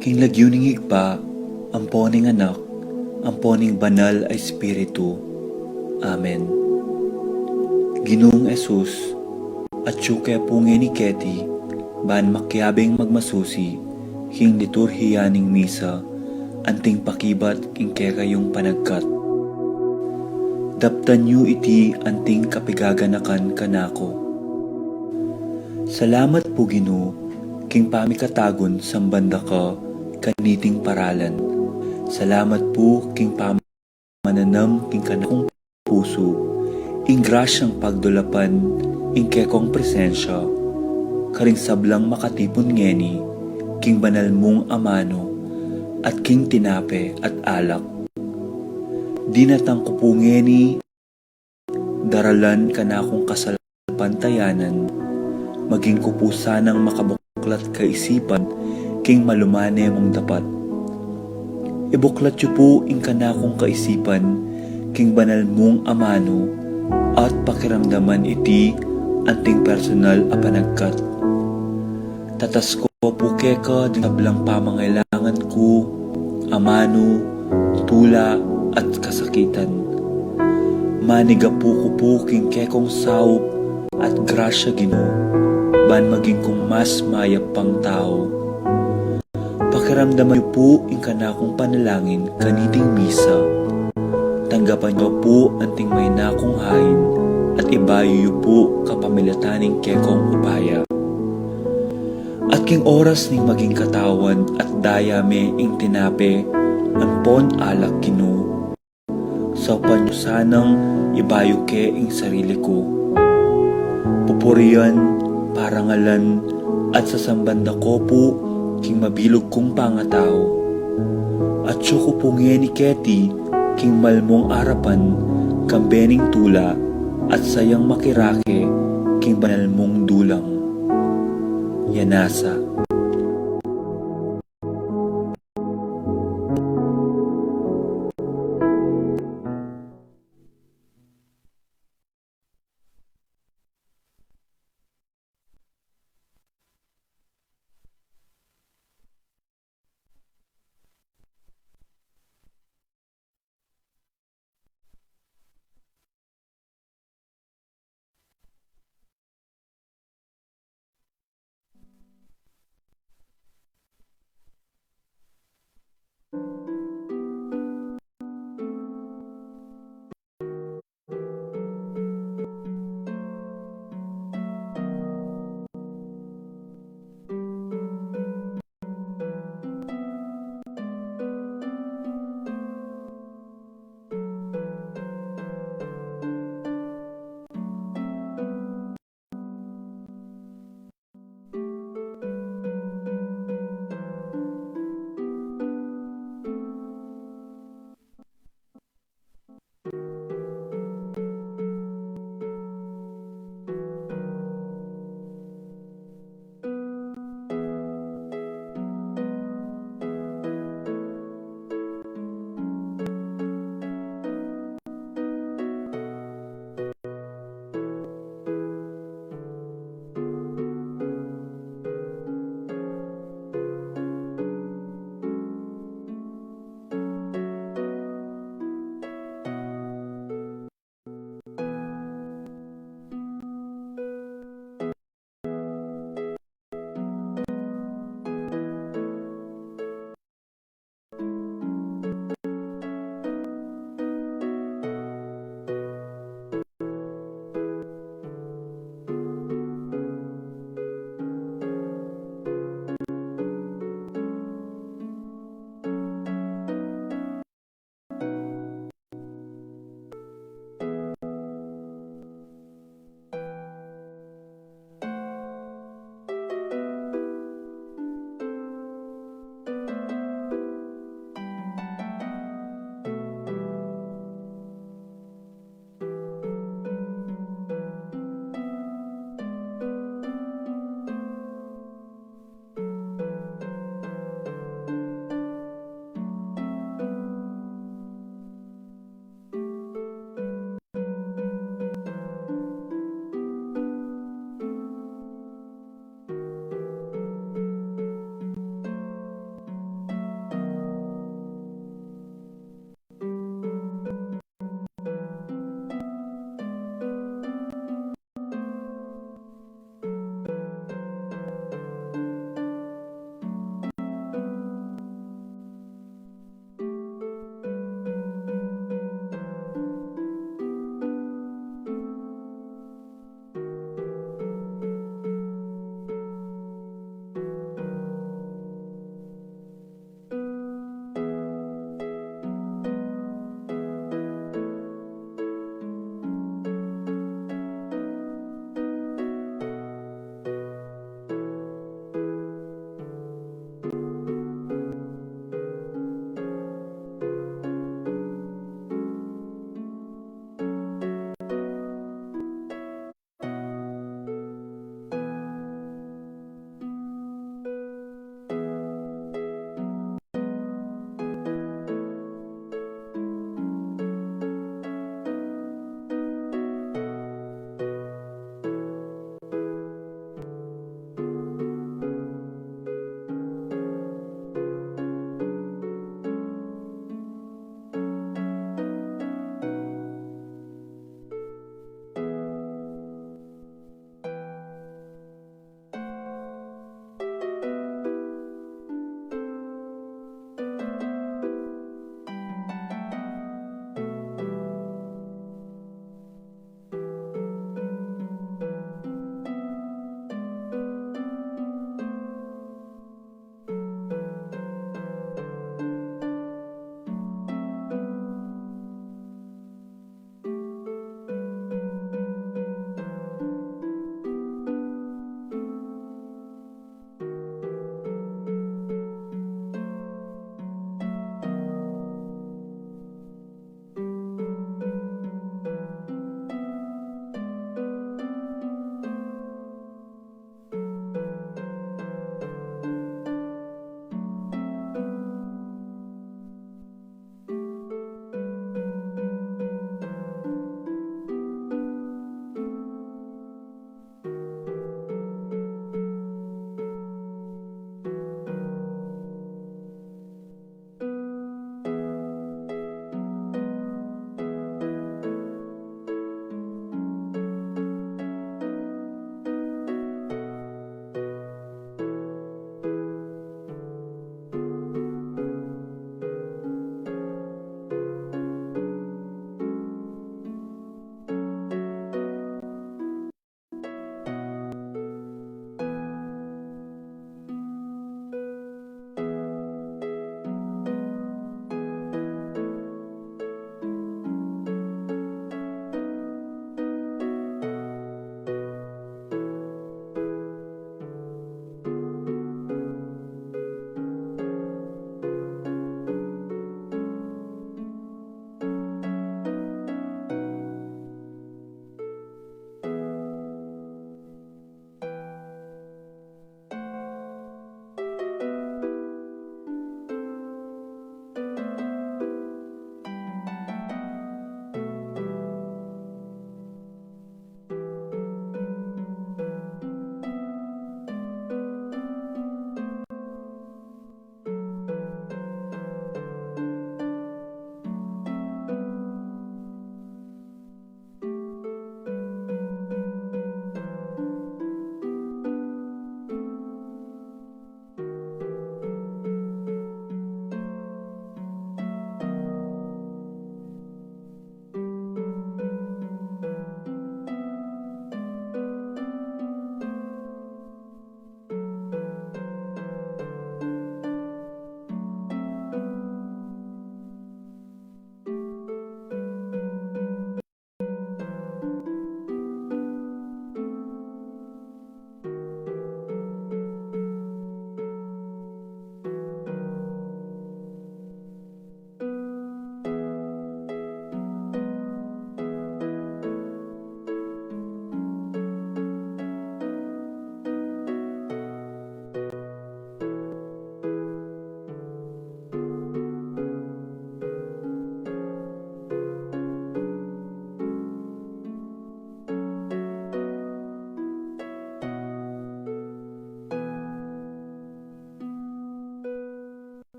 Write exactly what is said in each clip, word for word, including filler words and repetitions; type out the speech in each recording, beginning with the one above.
King lagyu ning Ibpa, ampo ning Anak, ampo ning Banal a Espiritu. Amen. Ginung Jesus, atyu ke pu ngeni keti, ban makiabing magmasusi king liturhiya ning misa, anting pakibat king kekayung panagkat. Daptan yu iti anting kapigaganakan kanaku. Salamat pu, Ginu, king pamikatagun samban da ka kaniting paralan. Salamat pu king pamananam king kanakung pusu, ing grasyang pagdulapan ing kekong presensya karing sablang makatipun ngeni king banal mung amanu at king tinape at alak. Dinatang ku pu ngeni daralan kanakung kasalpantayanan, maging ku pu sanang makabuklat kaisipan king malumane mung dapat. Ibuklat yu pu ing kanakung kaisipan king banal mung amanu at pakiramdaman iti anting personal a panagkat. Tatas ku pu keka ding sablang pamangailangan ku, amanu, tula, at kasakitan. Manigapu ku pu king kekong saup at grasya, Ginu, ban maging kung mas mayap pang tau. Pakiramdaman yu pu ing kanakung panalangin kaniting misa. Tanggapan yu pu anting maina kung hain at ibayu yu pu kapamilatan ning kekong upaya. At king oras ning maging katawan at daya me ing tinape ampon alak, Ginu, saupan yu sanang ibayu ke ing sarili ku. Pupurian, parangalan, at sasamban da ko pu king mabilug kung pangatau. Atyu ku pu ngeni keti king malmung arapan kambe ning tula at sayang makirake king banal mung dulang. Yanasa.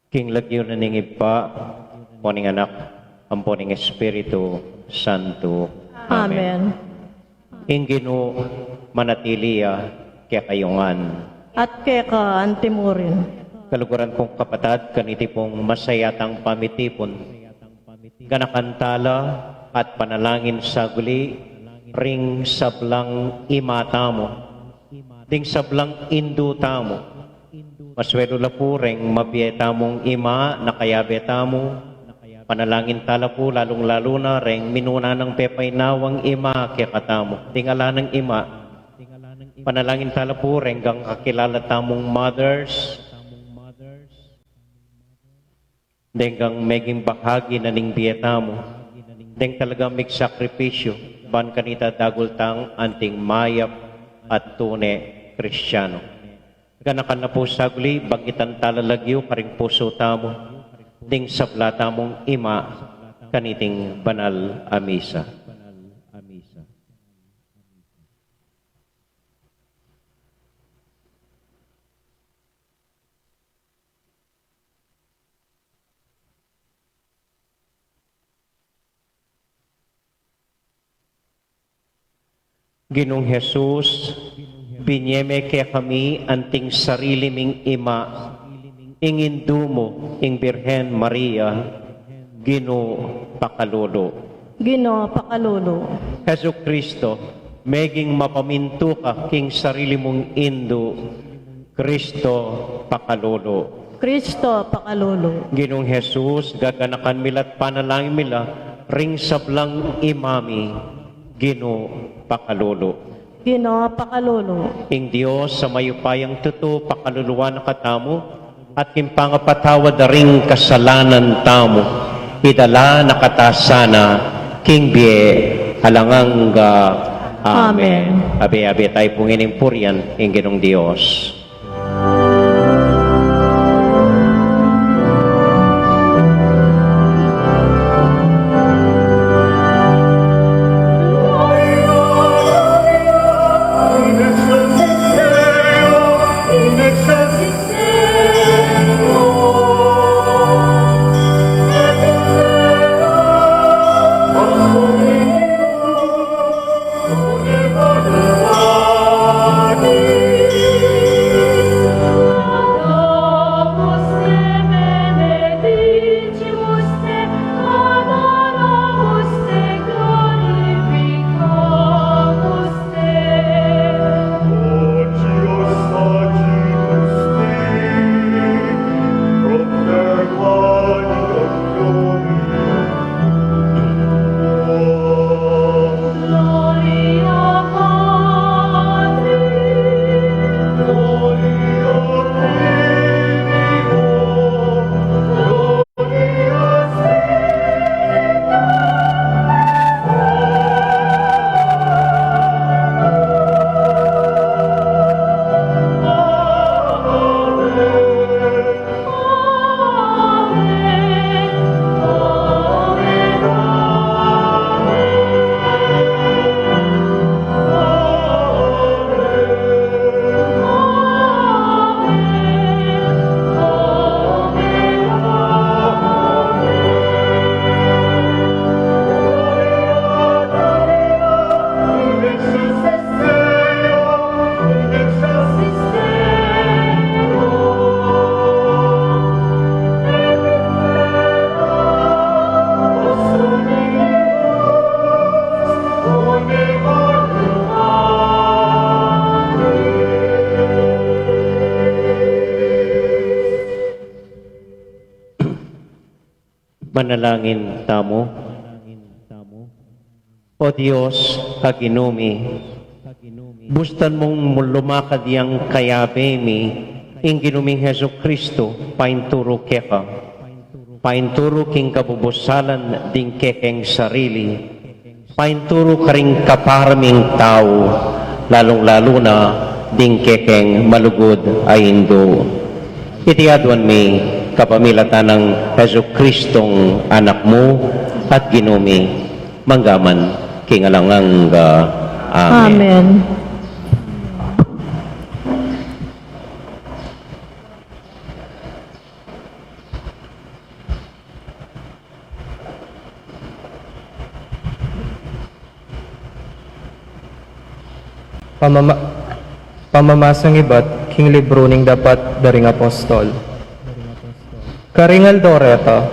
King lagyu na ning Ibpa, ampo ning Anak, ampo ning Espiritu Santo. Amen. Amen. Ing Ginu manatili ya kekayu ngan. At keka antimurin. Kaluguran kung kapatad, kaniti pung masayatang pamitipun, ganakan tala at panalangin saguli ring sablang ima tamu, ding sablang indu tamu, masuelu la pu reng mabie tamung ima na kayabe tamu. Panalangin tala pu lalung-lalu na reng minuna nang pepainawang ima kekatamu. Ding ala nang ima, panalangin tala pu reng gang kakilala tamung mothers, deng gang meging bahagi na ning bie tamu, deng talagang migsakripisyu ban kanita dagul tang anting mayap at tune Kristiano. Ganakan na pu saguli, banggitan tala lagyu karing pusu tamu ding sabla tamung ima kaniting banal a misa. Ginung Jesus, binie me kekami anting sarili ming ima, ing indu mu, ing Birhen Maria, Ginu pakalulu. Ginu pakalulu. Jesucristo, meging mapamintu ka king sarili mung indu, Kristo pakalulu. Kristo pakalulu. Ginung Jesus, gaganakan mi la't panalangin mi la ring sablang ima mi, Ginu pakalulu. Ginu pakalulu. Ing Dios a mayupayang tutu pakaluluan na katamu, at king pangapatawad da ring kasalanan tamu, idala na kata sana king bie alang angga. Amen. Amen. Abe-abe tayu pu ngening purian ing Ginung Dios. Manalangin tamu. O Dios, a Ginu mi, bustan mung lumakad yang kayabe mi, ing Ginu ming Jesucristo, painturu keka. Painturu king kabubusalan ding kekeng sarili. Painturu karing kapara ming tau, lalung-lalu na ding kekeng malugud a indu. Iti aduan mi kapamilatan nang Jesucristong Anak mu at Ginu mi, mangga man king alang angga. Amen. Amen. Pamama-, pamamasang ibat king libru ning Dapat da ring Apostol. Karing aldo reta,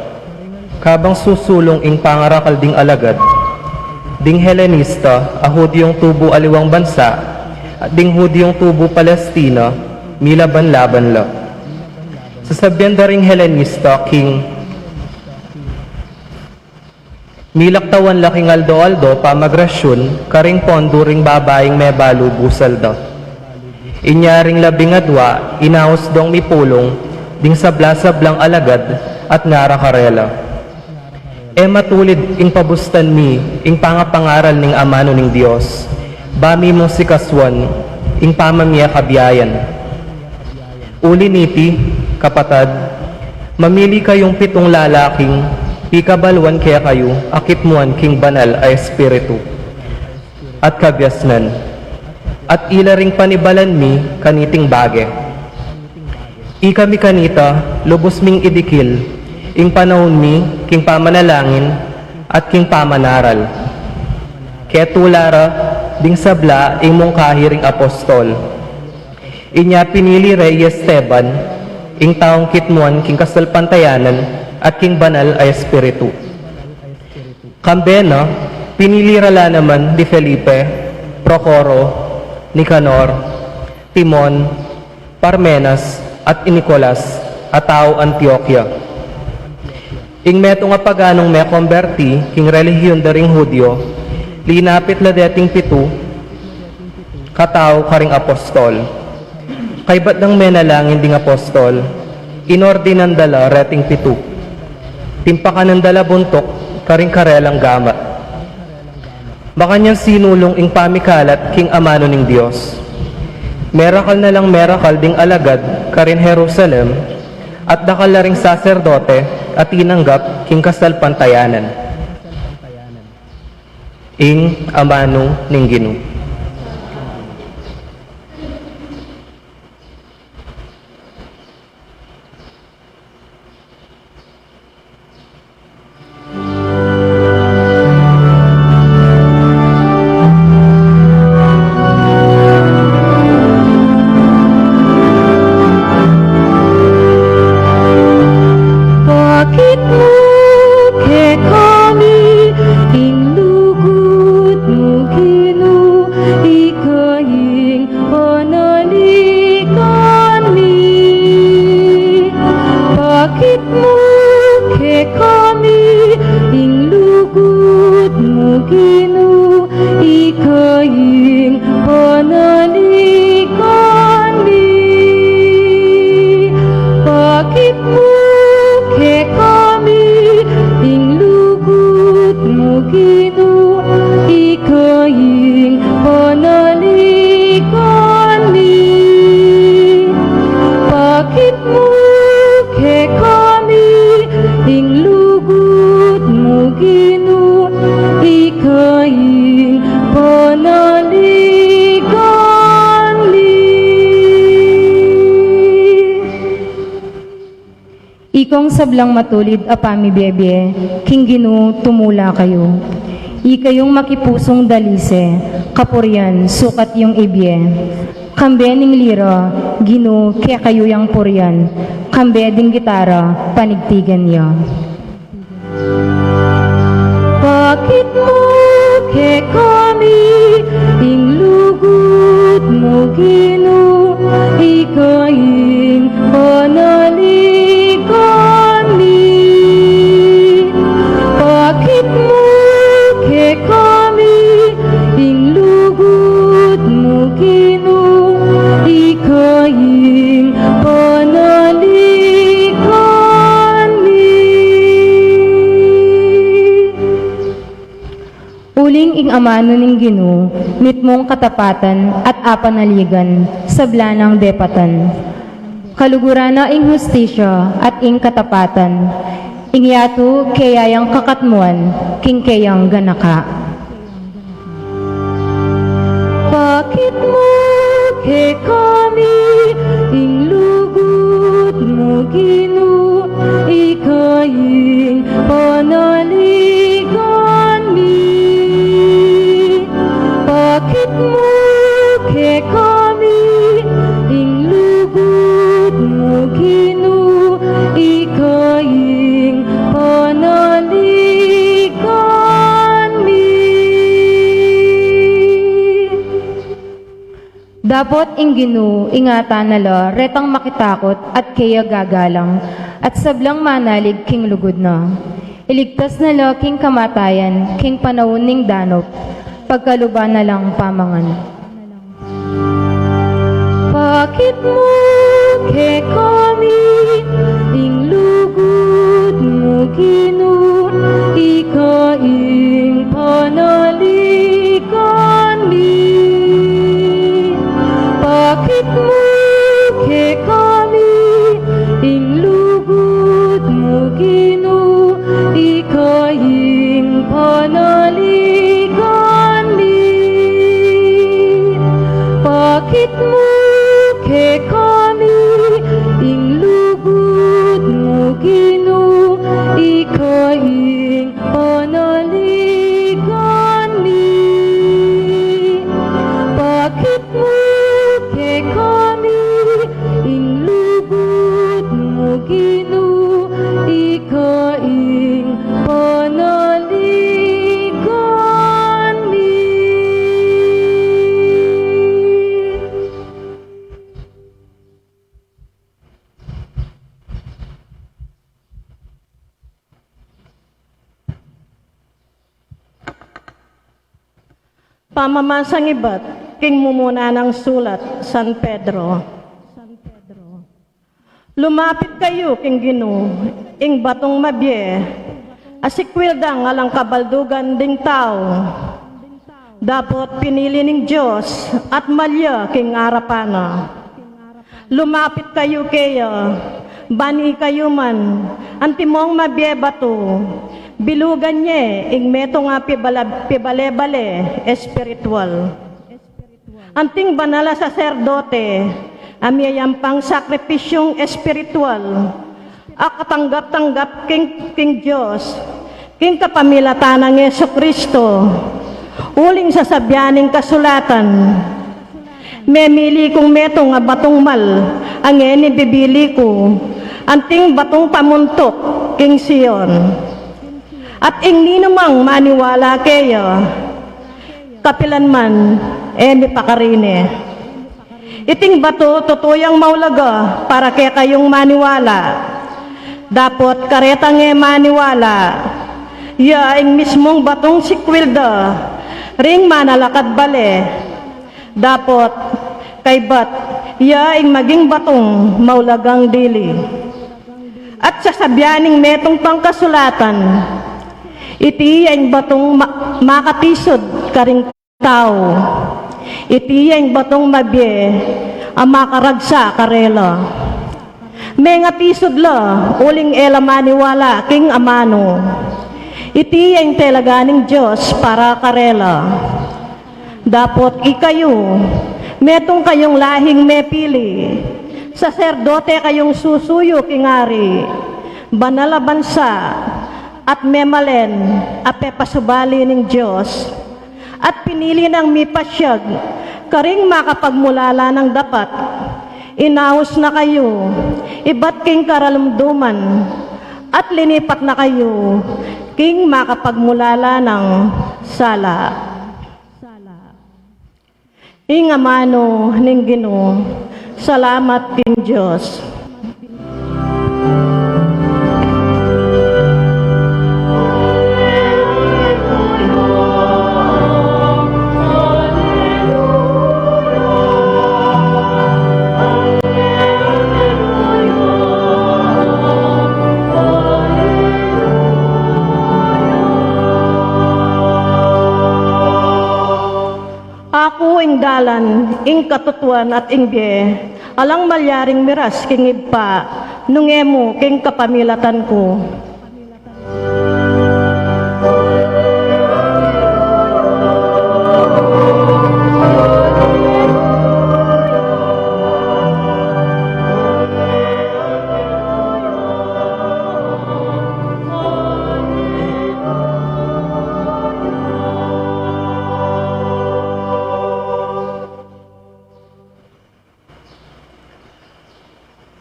kabang susulung ing pangarakal ding alagad, ding Helenista a Hudiong tubu aliwang bansa, at ding Hudiong tubu Palestina, milaban-laban la. Sasabian da ring Helenista king milaktawan la king aldo-aldo pamagrasyun karing pondu ring babaing mebalu busal da. Inya ring labing adua, inaus dong mipulung ding sabla-sablang alagad at ngara karela, "E matulid ing pabustan mi ing pangapangaral ning amanu ning Dios, ba mi mung sikasuan ing pamamie kabiayan. Uli niti, kapatad, mamili kayung pitung lalaking pikabaluan kekayu a kitmuan king Banal a Espiritu at kabiasnan, at ila ring panibalan mi kaniting bage. Ikami kanita, lubus ming idikil ing panaun mi king pamanalangin at king pamanaral." Ketula ra ding sabla ing mungkahi ring apostol. Inya pinili re i Esteban, ing taung kitmuan king kasalpantayanan at king Banal a Espiritu. Kambe na, pinili ra la naman di Felipe, Procoro, Nicanor, Timon, Parmenas, at i Nicolas, a tau Antioquia. Ing metung a paganung mekomberti king relihion da ring Hudio, linapit la deting pitu katau karing apostol. Kaybat dang menalangin ding apostol, inordinan da la reting pitu. Timpakanan da la buntuk karing karelang gamat. Makanyan sinulung ing pamikalat king amanu ning Dios. Merakal na lang merakal ding alagad karin Jerusalem, at dakal la ring saserdote a tinanggap king kasalpantayanan. Ing amanu ning Ginu. Pakit mu kekami ing lugud mu, Ginu, ika ing panaligan mi. Pakit mu kekami ing lugud mu, Ginu, ika ing panaligan mi. Pakit mu kekami ing lugud mu, Ginu, ika ing panaligan mi. Pakit mu kekami ing lugud mu, Ginu, ika ing panaligan mi. Ikong sablang matulid a pamibiebie, king Ginu tumula kayu. Ikayung makipusung dalise, kapurian, sukat yung ibie. Kambe ning lira, Ginu, kekayu yang purian. Kambe ding gitara, panigtigan ya. Pakit mu kekami ing lugud mu, Ginu, ika ing panaligan mi. Pakit mu kekami Uling ing amanu ning Ginu, mitmung katapatan at apanaligan, sabla nang depatan. Kaluguran na ing hustisya at ing katapatan, ing yatu keya yang kakatmuan, king keyang ganaka. Pakit mu kekami ing lugud mu, Ginu, ika ing panaligan mi. Pakit mu kekami ing lugud mu, Ginu, ika ing panaligan mi. Dapot ing Ginu, ingatan na la retang makitakut at keya gagalang, at sablang manalig king lugud na. Iligtas na la king kamatayan, king panaun ning danup, pagkaluban na lang pamangan. Pakit mu kekami ing lugud mu, Ginu, ika ing panaligan mi. Pakit mu kekami ing lugud mu, Ginu, ika ing panaligan mi. Pakit mu kekami ing lugud mu, Ginu, ika ing panaligan mi. Pakit mu kekami ing lugud mu, Ginu, ika ing panaligan mi. Pamamasang ibat king mumuna nang sulat San Pedro. Lumapit kayu king Ginu, ing batung mabie, a sikwil dang alang kabaldugan ding tau. Dapot pinili ning Dios at malya king arapan na. Lumapit kayu keya, ban ikayu man, antimong mabie batu, bilugan ye ing metung a pibala-, pibale-bale espiritual. Anting banal a saserdote a miyayampang sakripisyung espiritual a katanggap-tanggap king, king Dios, king kapamilatan nang Jesucristo. Uling sasabian ning kasulatan, "Memili kung metung a batung mal, a ngeni bibili ku, anting batung pamuntuk king Sion. At ing ninumang maniwala keya, kapilan man e mipakarine." Iting batu tutu yang maulaga para kekayung maniwala. Dapot karetang e maniwala, ya ing mismung batung sikwil da ring manalakad bale. Dapot kaybat ya ing maging batung maulagang dili. At sasabian ning metung pang kasulatan, "Iti ya ing batung ma-, makatisud karing tau. Iti ya ing batung mabie a makaragsa karela." Mengatisud la uling e la maniwala king amanu. Iti ya ing talaga ning Dios para karela. Dapot ikayu, metung kayung lahing mepili, saserdote kayung susuyu king ari, banal a bansa, at memalen a pepasubali ning Dios, at pinili nang mipasyag karing makapagmulala nang dapat. Inaus na kayu ibat king karalumduman, at linipat na kayu king makapagmulala nang sala. Ing amanu ning Ginu. Salamat king Dios. ing dalan, ing katutuan at ing bie. Alang malyaring miras king Ibpa, nung e mu king kapamilatan ku.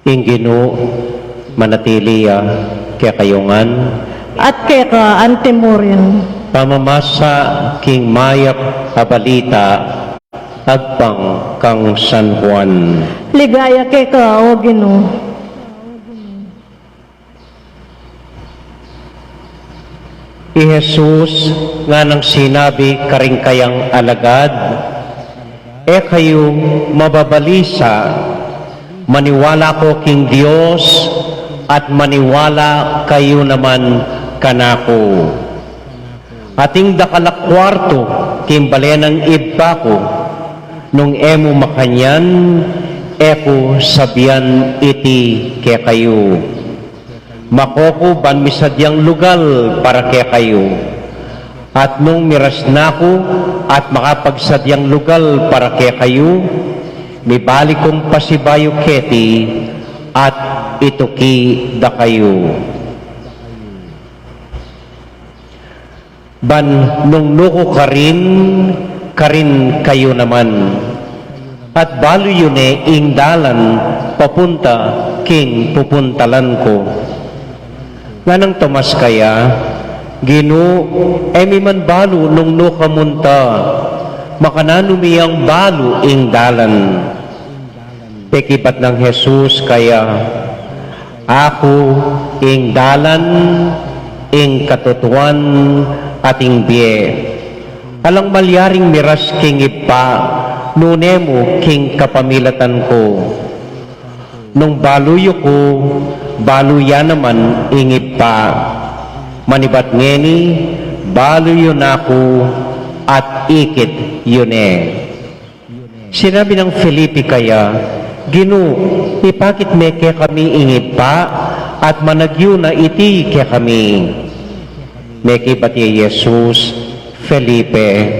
Ing Ginu manatili ya kekayu ngan. At keka antimurin. Pamamasa king mayap a balita agpang kang San Juan. Ligaya keka, O Ginu. I Jesus nganang sinabi karing kayang alagad, "E kayu mababalisa, maniwala ko king Dios, at maniwala kayu naman kanaku. Ating dakal a kuartu king bale nang Ibpa ku, nung e mu makanyan, e ku sabian iti kekayu. Mako ku ban misadyang lugal para kekayu. At nung miras na ku at makapagsadyang lugal para kekayu, mibalik kung pasibayu keti at ituki da kayu." Ban nung nuku karin, karin kayu naman. At balu yu ne ing dalan papunta king pupuntalan ku. Nganang Tomas kaya, "Ginu, e mi man balu nung nu ka munta, makananu mi yang balu ing dalan?" Pekibat nang Jesus kaya, "Aku ing dalan, ing katutuan, at ing bie. Alang malyaring miras king Ibpa, nune mu king kapamilatan ku. Nung balu yu ku, balu ya naman ing Ibpa. Manibat ngeni, balu yu na ku, at ikit yu ne." Sinabi nang Felipe kaya, "Ginu, ipakit me kekami ing Ibpa, at managyu na iti kekami." Mekibat ya i Jesus, "Felipe,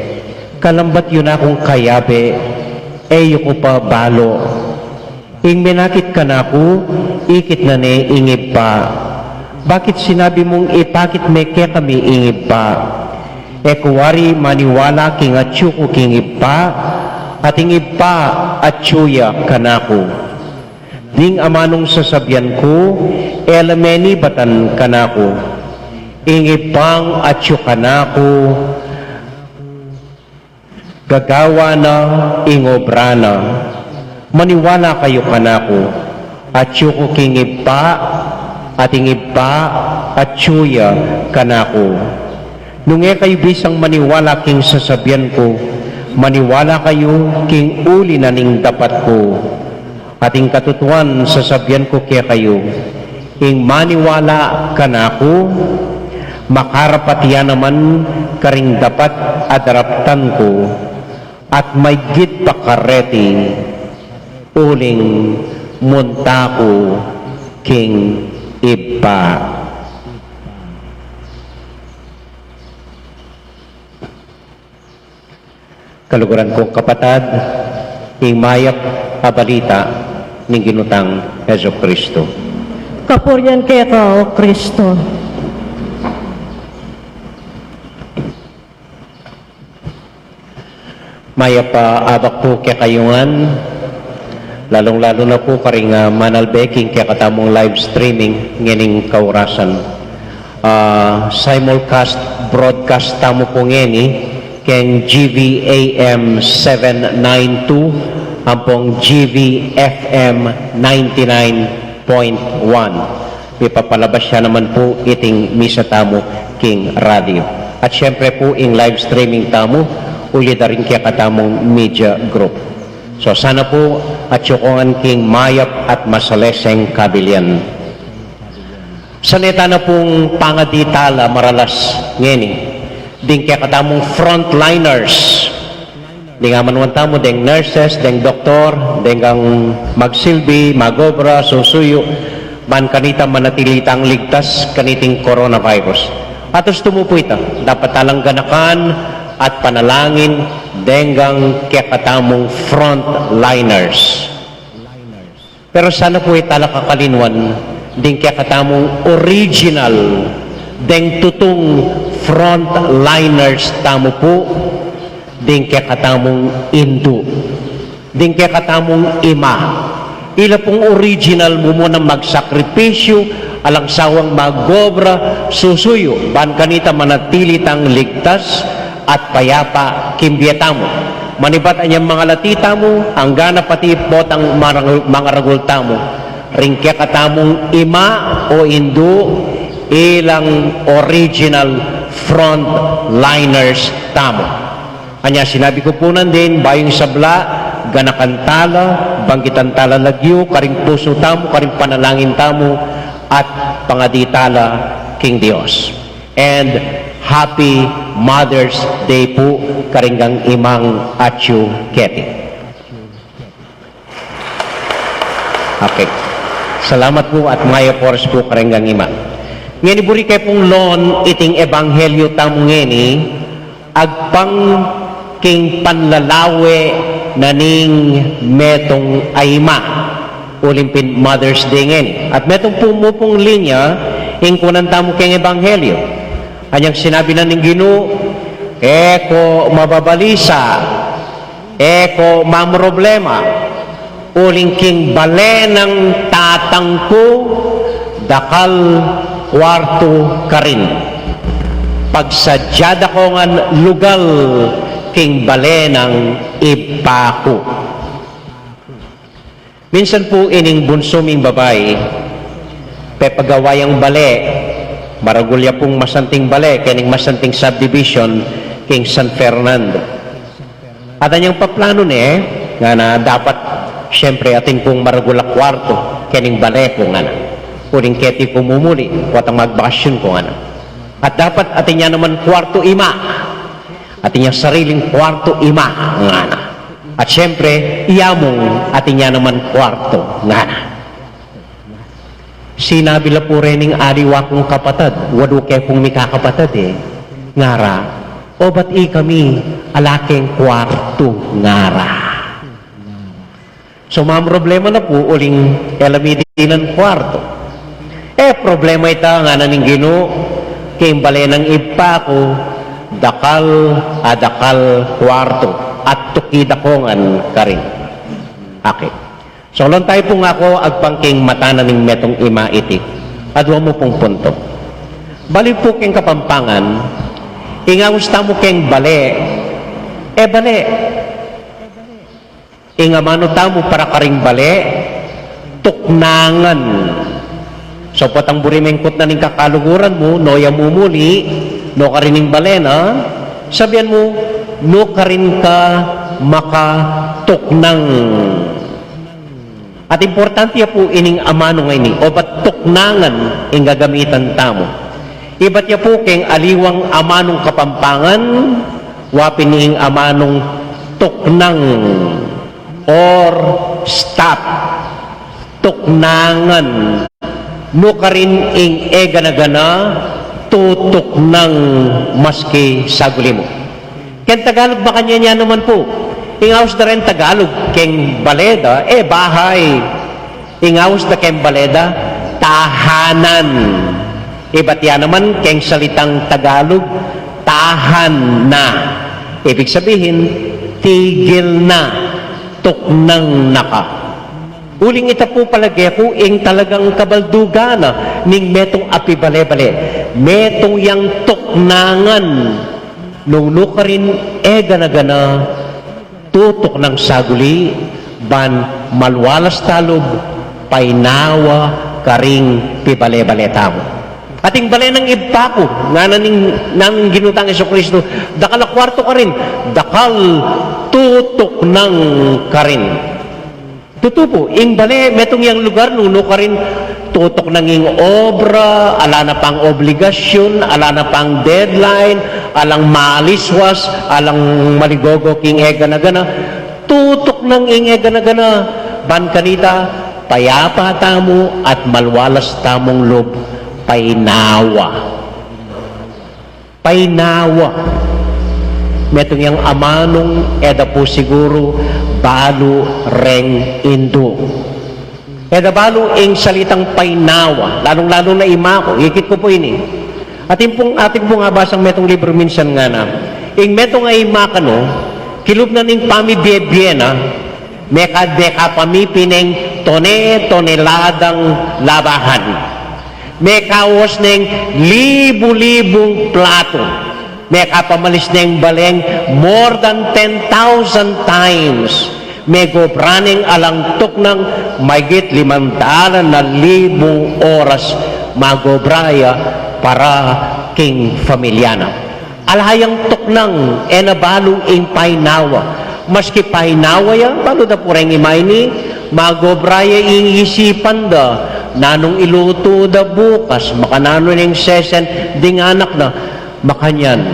kalambat yu na kung kayabe, e yu ku pa balu? Ing menakit kanaku, ikit na ne ing Ibpa. Bakit sinabi mung ipakit me kekami ing Ibpa? E ku wari maniwala king atyu ku king Ibpa, at ing Ibpa atyu ya kanaku? Ding amanung sasabian ku, e la menibatan kanaku. Ing Ibpang atyu kanaku, gagawan na ing obra na. Maniwala kayu kanaku. Atyu ku king Ibpa, at ing Ibpa atyu ya kanaku. Nung e kayu bisang maniwala king sasabian ku, maniwala kayu king uli na ning dapat ku. At ing katutuan sasabian ku kekayu, ing maniwala kanaku, makarapat ya naman karing dapat a daraptan ku, at maigit pa kareti, uling munta ku king Ibpa." Kaluguran kung kapatad, ing mayap a balita ning Ginu tang Jesucristo. Kapurian keka, O Kristo. Mayap a abak pu kekayu ngan, lalung-lalu na pu karing, ah, manalbe king kekatamung live streaming ngening kaurasan. Ah, simulcast, broadcast tamu pu ngeni keng G V A M seven nine two ampong G V F M ninety-nine point one. Mipapalabas ya naman pu iting misa tamu king radyo. At siyempre pu, ing live streaming tamu, uli da ring kekatamung media group. So, sana pu atyu ko ngan king mayap at masaleseng kabilian. Saneta na pung pangadi tala maralas ngeni ding kekatamung frontliners, Deng amanuan tamu, deng nurses, deng doktor, deng kang magsilbi, magobra, susuyu, ban kanita manatili tang ligtas kaniting coronavirus. Atus tumu pu ita, dapat talang ganakan at panalangin deng kang kekatamung frontliners. Pero sana pu e tala kakalinuan ding kekatamung original, deng tutung frontliners tamu pu, ding kekatamung indu, ding kekatamung ima. Ila pung original mumunang magsakripisyu, alang sawang magobra, susuyu, ban kanita manatili tang ligtas at payapa king bie tamu. Manibat anyang mangalati tamu, anggana pati potang marang-, mangaragul tamu. Ring kekatamung ima o indu, ilang original frontliners tamu. Anya sinabi ku pu nandin, bayu ing sabla, ganakan tala, banggitan tala lagyu karing pusu tamu, karing panalangin tamu, at pangadi tala king Dios. And happy Mother's Day pu karing kang imang atyu keti. Okay. Salamat pu at mayap a oras pu karing kang ima. Ngeni buri ke pung loan iting ebanghelyu tamu ngeni, agpang king panlalawe na ning metung a ima, uling pin Mother's Day ngeni. At metung pu mu pung linya ing kunan tamu keng ebanghelyu. Anyang sinabi na ning Ginu, e ko mababalisa, e ko mamroblema, uling king bale nang tatang ku, dakal kuartu karin. Pagsadya da ko ngan lugal king bale nang Ibpa ku. Minsan pu ining bunsu ming babai, pepagawa yang bale, maragul ya pung masanting bale, kening masanting subdivision, king San Fernando. At anyang paplanu ne, ngana, dapat, siyempre, atin kung maragul a kuartu, kening bale ku, ngana. Uling keti ku mumuli, potang magbakasyon ku, ngana. At dapat atin ya naman kuartu ima. Atin yang sariling kuartu ima, ngana. At siyempre, iya mung atin ya naman kuartu, ngana. Sinabi la pu reng aliwa kung kapatad, walu ke pung mikakapatad e, ngara, o ba't ikami ala keng kuartu, ngara. So, mamroblema na pu uling e la mi dinan kuartu. E problema ita, ngana ning Ginu, king bale nang Ibpa ku, dakal a dakal kuartu, at tuki da ko ngan karin. Okay. So, loan tayu pung aku agpang king mata na ning metung ima iti. Adua mu pung punto. Bale pu keng Kapampangan, ing aus tamu keng bale, e bale. Ing amanu tamu para karing bale, tuknangan. So, potang buri mengkutnan ing kakaluguran mu, nu ya mumuli, nu karin ing bale na, sabian mu, nu karin ka makatuknang. At importante ya pu ining amanu ngeni, obat tuknangan ing gagamitan tamu. Ibat ya pu keng aliwang amanung Kapampangan, wa pin ing amanung tuknang or stop. Tuknangan. Nu karin ing e gana-gana, tutuknang maski saguli mu. Keng Tagalog, makanyan ya naman pu. Ing aus da reng Tagalog keng bale da, e bahay. Ing aus da keng bale da, tahanan. Ibat ya naman keng salitang Tagalog, tahan na. Ibig sabihin, tigil na, tuknang na ka. Uling ita pu palage ku ing talagang kabaldugan na ning metung a pibale-bale. Metung yang tuknangan nung nu karin e gana-gana, tutuknang saguli, ban malualas talub, painawa karing pibale-bale tamu. Ating bale nang Ibpa ku, ngana ning, nang Ginu tang Jesucristo, dakal a kuartu karin, dakal tutuknang karin. Tutu pu, ing bale, metung yang lugar, nung nukarin tutuknang ing obra, ala na pang obligasyun, ala na pang deadline, alang maliswas, alang maligogo king egana-gana. Tutuknang ing egana-gana, ban kanita, payapa tamu at malualas tamung lub, painawa. Painawa. Metung yang amanung e da pu siguru balu reng indu. E da balu ing salitang painawa, lalung-lalu na i maku, ikit ku pu ini. Atin pung, atin pung abasang metung libru minsan ngana. Ing metung a i maku, kilub na ning pamibie-bie na, meka, mekapamipi neng tone-toneladang labahan. Mekawas neng libu-libung platu. Mekapamalis neng baleng more than ten thousand times. Megobra neng alang tuknang maigit limang dalan na libung oras magobra ya para king familia na. Ala yang tuknang, e na balu ing painawa. Maski painawa ya, balu da pu reng ima ini, magobra ya ing isipan da, nanung ilutu da bukas, makananu neng sesen ding anak na, makanyan.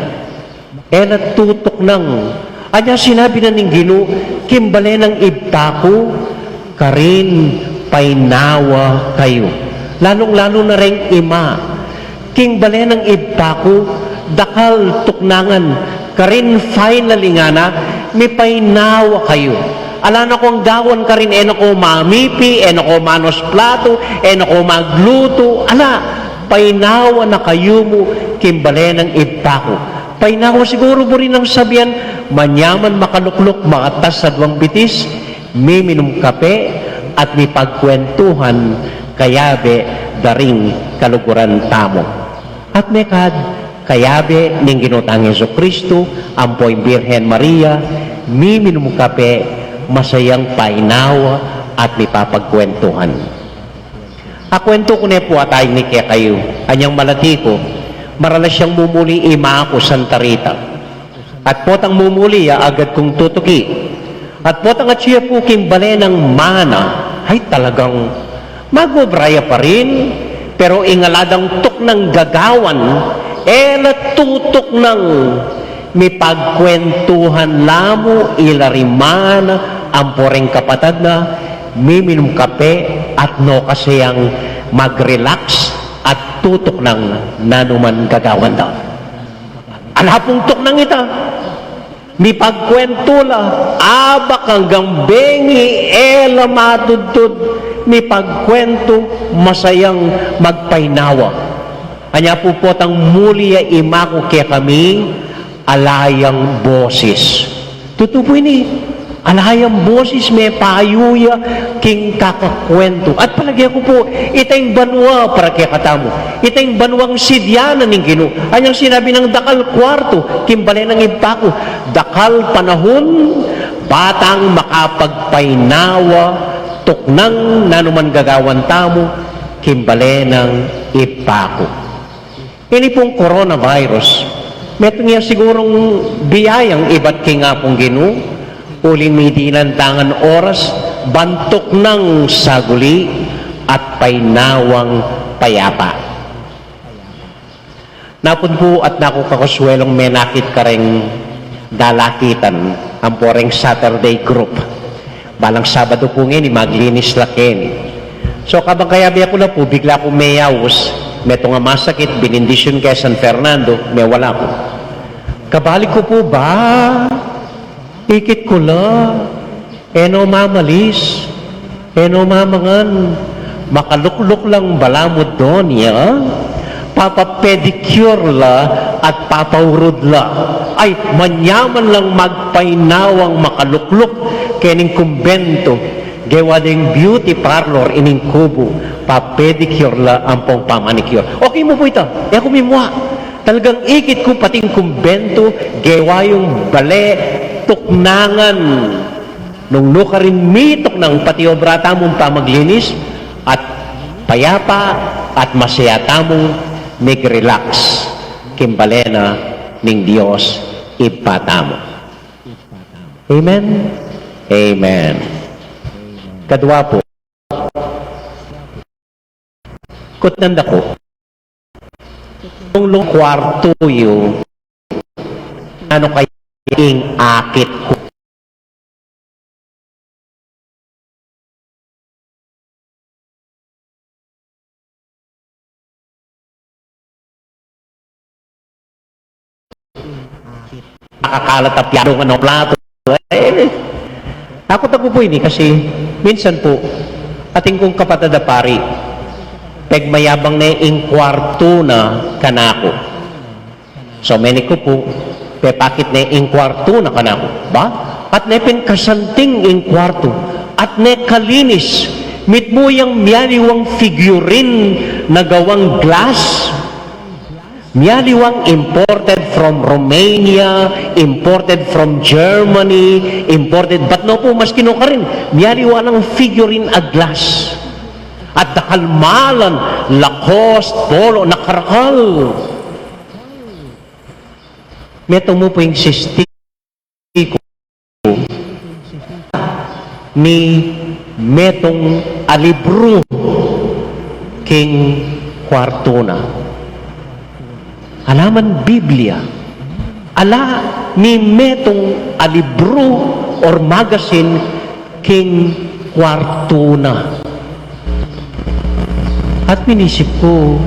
E na tutuknang. Anya sinabi na ning Ginu, king bale nang Ibpa ku, karin painawa kayu. Lalung-lalu na reng ima. King bale nang Ibpa ku, dakal tuknangan, karin finally ngana, mipainawa kayu. Ala na kong gawan karin, e na ko mamipi, e na ko manos platu, e na ko maglutu, ala, painawa na kayu mu, king bale nang Ibpa ku. Painawa siguru buri nang sabian, manyaman makalukluk, makatas aduang bitis, miminum kape, at mipagkwentuhan, kayabe da ring kaluguran tamu. At mekad, kayabe ning Ginu tang Jesucristo, ampo ing Birhen Maria, miminum kape, masayang painawa, at mipapagkwentuhan. Akwentu ku ne pu ata ini kekayu, anyang malati ku, maralas yang mumuli i maku Santa Rita. At potang mumuli ya agad kung tutuki. At potang atyu ya pu king bale nang mana, ay talagang magobra ya pa rin, pero ing ala dang tuknang gagawan, e la tutuknang mipagkwentuhan la mu ila ring mana ampo reng kapatad na, miminum kape at nukarin yang mag-relax at tutuknang nanuman gagawan da. Ala pung tuknang ita. Mipagkwentu la, abak anggang bengi, e la matudtud, mipagkwentu, masayang magpainawa. Anya pu potang muli ya i maku kekami, ala yang bosis. Tutu pu ini, ala yang bosis, mepayu ya king kakakwentu. At palage ku pu, ita ing banua para kekatamu. Ita ing banuang sidya na ning Ginu. Anyang sinabi nang dakal kuartu, king bale nang Ibpa ku. Dakal panahun, batang makapagpainawa, tuknang nanuman gagawan tamu, king bale nang Ibpa ku. Ini pung coronavirus, metung ya sigurung biyayang ibat king Apung Ginu, uling midinan tangan oras, ban tuknang saguli at painawang payapa. Napun pu at naku kakasuelung menakit kareng dalakitan, ampo reng Saturday group. Balang Sabado pu ngeni, maglinis la keni. So, kabang kayabe ku la pu, bigla kung meyaus, metung a masakit, binindisyon ke San Fernando, mewala ku. Kabalik ku pu ba, ikit ku la, e no mamalis, e no mamangan, makalukluk lang balamu, Donya, papa-pedicure la at papaurud la. Ay, manyaman lang magpainawang makalukluk kening kumbento, gewa deng beauty parlor ining kubu, pa-pedicure la ampong pa-manicure. Okay mu pu ita, e ku mimua. Talagang ikit ku pating kumbento, gewa yung bale, tuknangan. Nung nukarin mituknang pati obra tamung pamaglinis, at payapa at masaya tamung mig-relax king bale na ning Dios Ibpa tamu. Amen? Amen. Kadwa pu, kutnan da ku, nung lung kwartu yu, nanu kaya ing akit ku? Nakakalat a piano, ano, plato. Eh, aku tagu pu ini kasi minsan pu, atin kung kapatad a pari, pegmayabang ne ing kwartu na kanaku. So, menik ku pu, pepakit ne ing kwartu na kanaku. Ba? At ne pin kasanting ing kwartu. At ne kalinis. Mitmu yang mialiwang figurine na gawang glass. Mialiwang imported from Romania, imported from Germany, imported, bat no pu maski nukarin, mialiwa lang figurine a glass. At dakal malan, Lacoste, Polo, nakarakal. Metung mu pu ing sisti ku ni metung a libru king kwartu na. Ala man Biblia, ala ni metung a libru or magazine king kwartu na. At minisip ku,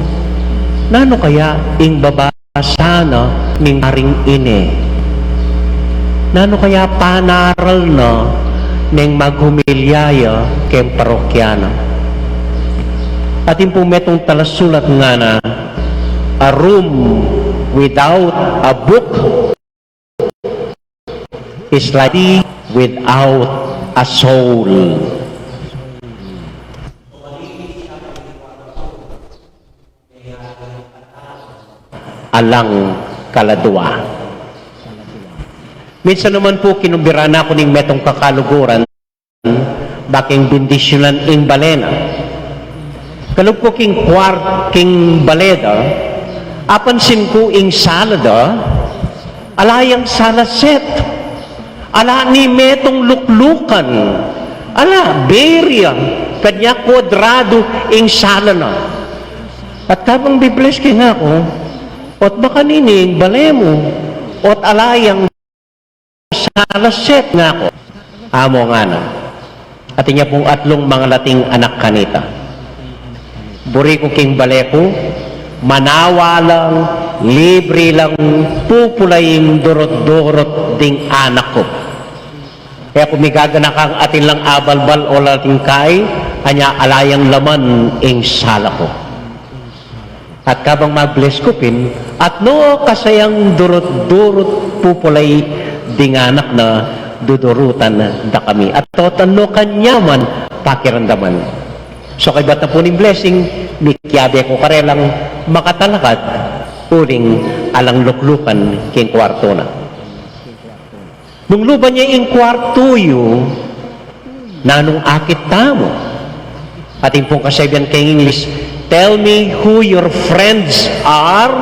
nanu kaya ing babasa na ning paring ini? Nanu kaya panaral na neng maghumilya ya keng parokya na? Atin pung metung talasulat ngana, "A room without a book is like a city without a soul." Alang kaladua. Minsan naman pu, kinumbira na ku ning metung kakaluguran, baking bindisyunan ing bale na. Kalub ku king kwart-, king bale da, apansin ku ing sala da, ala yang sala set. Ala ni metung luklukan. Ala, beri ya. Kanya kwadradu ing sala na. At kabang bibles ke ngaku, "Ot bakanini ing bale mu? Ot ala yang sala set?" ngaku. "Amu," ngana, "atin ya pung atlung mangalating anak kanita. Buri ku king bale ku, manawa lang, libri lang, pupula ing durut-durut ding anak ku. E ku migaganakang atin lang abalbal o lating kai, anya ala yang laman ing sala ku." At kabang magbles ku pin, "At no kasayang durut-durut pupulai ding anak na dudurutan da kami? At o't no kanya man pakiramdaman?" So kaybat na pu ning blessing, mikiabe ku karelang makatalakad uling alang luklukan king kwartu na. Nung luban ya ing kwartu yu, nanung akit tamu? Atin pung kasabian keng English, "Tell me who your friends are,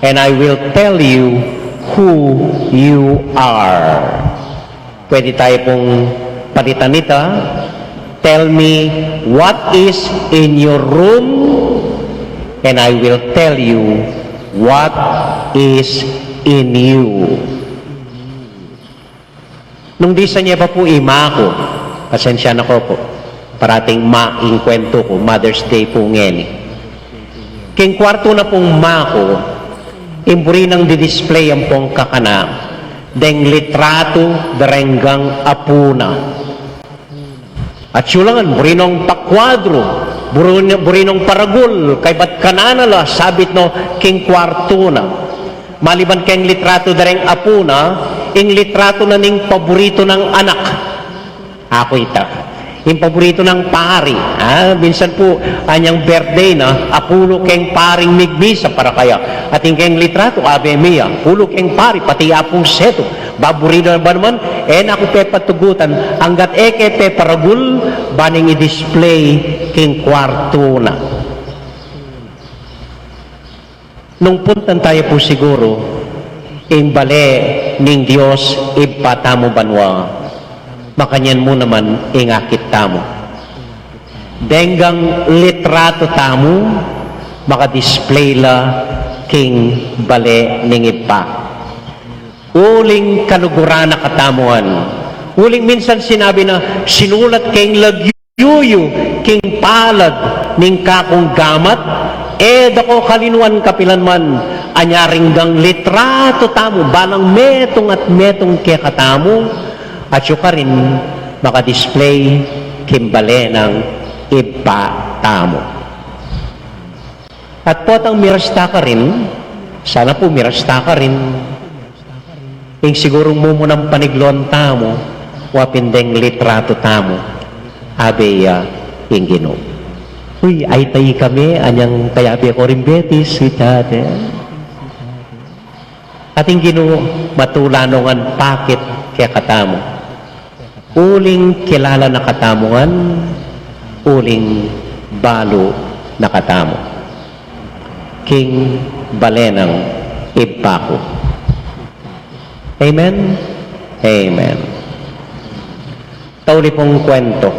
and I will tell you who you are." Pwede tayo pung palitan nita, "Tell me what is in your room, and I will tell you what is in you." Nung disan ye pa pu i ma ku, pasensya na ko pu, parating ma ing kwentu ku, Mother's Day pu ngeni. King kwartu na pung ma ku, ing buri nang didisplay ampong kakana, deng litratu dareng apu na. At sulangan, buri nong pakwadru, buri, buri nong paragul, kaybat kanana la sabit no king kwartu na. Maliban keng litratu dareng apu na, ing litratu na ning paburitu nang anak. Aku ita. Ing paburitu nang pari. Ah, minsan pu, anyang birthday na, apulu keng paring migmisa para kaya. Atin keng litratu, Ave Mia, apulu keng pari, pati apung setu. Baburitu na ba naman, e na ku pepatugutan, anggat e ke peparagul, ban ing i-display king kwartu na. Nung puntan tayu pu siguru ing bale ning Dios Ibpa tamu banua, makanyan mu naman ing akit tamu. Deng litrato tamu, maka-display la king bale ning Ibpa. Uling kaluguran na katamu ngan. Uling minsan sinabi na, sinulat king lagyu yu king palad ning kakung gamat, e da ko kalinuan kapilan man, anyaring gang litrato tamu, balang metung at metung kekatamu, atyu karin maka-display king bale nang Ibpa tamu. At potang mirasta karin, sana pu mirasta karin, ing sigurung mumunang panigloan tamu, wa pin deng litrato tamu, abe ya ing Ginu. Uy, ay tayi kami, anyang kayabe ko rin Betis, sweetheart, e. At ing Ginu, matula no ngan pakit kekatamu. Uling kilala na katamu ngan, uling balu na katamu. King bale nang Ibpa ku. Amen? Amen. Tauli pung kwento.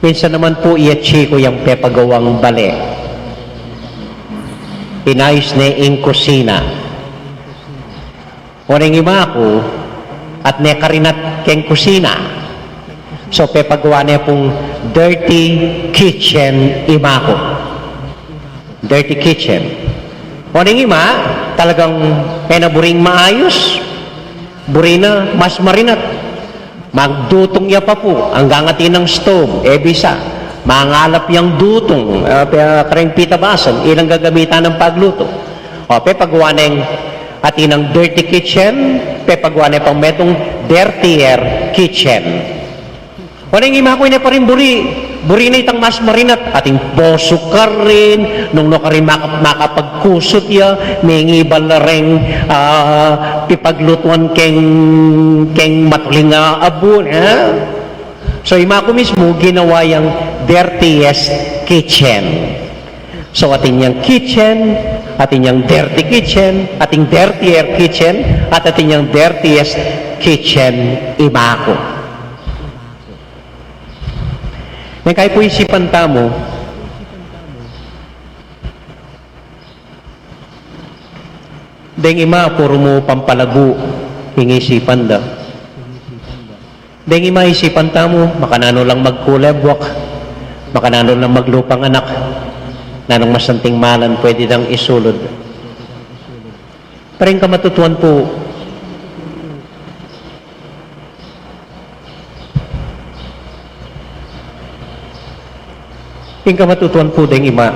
Minsan naman pu, iyatsi ku yang pepagawang bale. Inayus ne ing kusina. Oneng ima ku, at ne karinat keng kusina. So, pepagawa ne pung dirty kitchen ima ku. Dirty kitchen. Oneng ima, talagang e na buring maayus. Buri na mas marinat. Magdutung ya pa pu, anggang atin nang stove, e bisa. Mangalap yang dutung, ah, pe-, kareng pitabasan, ilang gagamitan nang pagluto. O, pepagawa neng atin nang dirty kitchen, pepagawa ne pang metung dirtier kitchen. Oneng ima ku, e ne pa rin buri, buri na itang mas marinat, ating bosu karin, nung nu karin maka-, makapagkusut ya, mengiba la reng, ah, pipaglutuan keng, keng matuling, ah, abun, e? So, ima ku mismu, ginawa yang dirtiest kitchen. So, atin yang kitchen, atin yang dirty kitchen, ating dirtier kitchen, at atin yang dirtiest kitchen, ima ku. Neng kayi pu isipan tamu, deng ima puru mu pampalagu ing isipan da. Deng ima isipan tamu, makananu lang magkulebwak, makananu lang maglupang anak, nanung masanting malan pwede dang isulud. Pero ing kamatutuan pu, ing kamatutuan pu deng ima,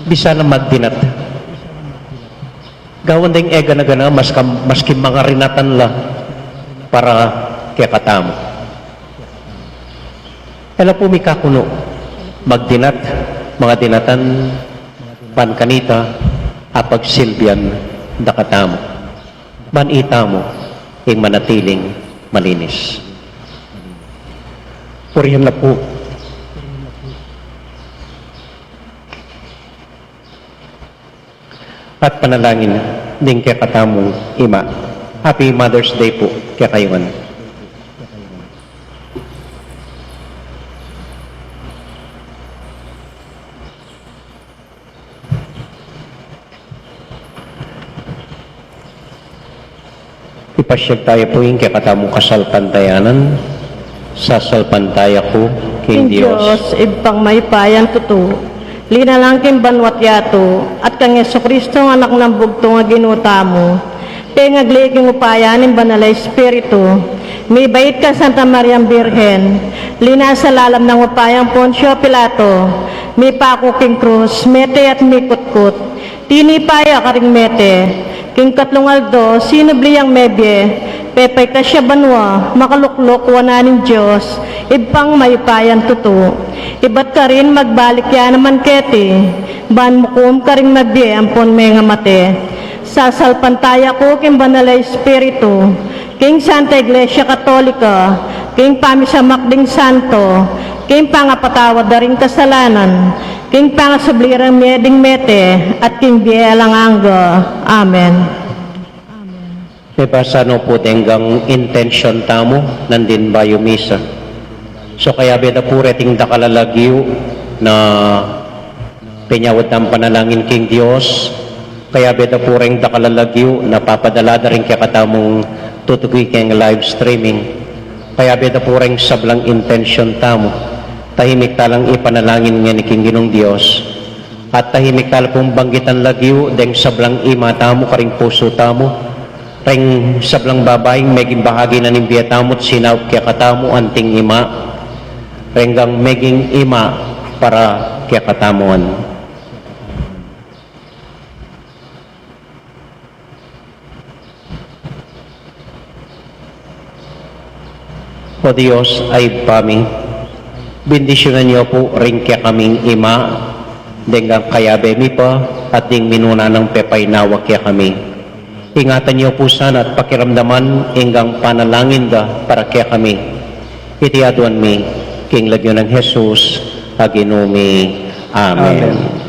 bisa na magdinat. Gawan deng e gana-gana, mas kam-, maski mangarinatan la para kekatamu. E la pu mikakunu, magdinat, mangadinatan, ban kanita, apagsilbian da katamu. Ban itamu, ing manatiling malinis. Purian na pu. At panalangin ding kekatamung ima. Happy Mother's Day pu kekayu ngan. Ipasyag taya pu ing kekatamung kasalpantayanan. Sasalpantaya ku king Dios, Ibpang mayupayang tutu, linalang king banua't yatu, at kang Jesucristo, Anak nang bugtung a Ginu tamu, pengagli king upaya ning Banal a Espiritu, mibait kang Santa Mariang Birhen, linasa lalam nang upayang Poncio Pilato, mipaku king krus, mete at mikutkut, tinipa ya karing mete, king katlung aldo sinubli yang mebie, pepaitas ya banua, makalukluk wanan ning Dios, Ibpang mayupayang tutu. Ibat karin magbalik ya naman keti, ban mukum karing mabie ampon mengamate. Sasalpantaya ku king Banal a Espiritu, king Santa Iglesia Katolika, king pamisamak ding santo, king pangapatawad da ring kasalanan, king pangasubli rang mie ding mete, at king bie alang angga. Amen. Mebasa no pu deng intention tamu nandin bayu misa. So kayabe da pu reting dakal a lagyu na penyawad tang panalangin king Dios, kayabe da pu reng dakal a lagyu na papadala da ring kekatamung tutuki keng live streaming, kayabe da pu reng sablang intention tamu, tahimik talang ipanalangin ngeni king Ginung Dios. At tahimik tala pung banggitan lagyu deng sablang ima tamu karing pusu tamu, reng sablang babaing meging bahagi na ning bie tamu at sinaup kekatamu anting ima, reng gang meging ima para kekatamu. O Dios a Ibpa mi, bendisyunan yu pu ring kekaming ima, deng kayabe mi pa, at ding minuna nang pepainawa kekami. Ingatan yu pu sana at pakiramdaman ing panalangin da para kekami. Iti aduan mi king lagyu nang Jesus a Ginu mi. Amen. Amen.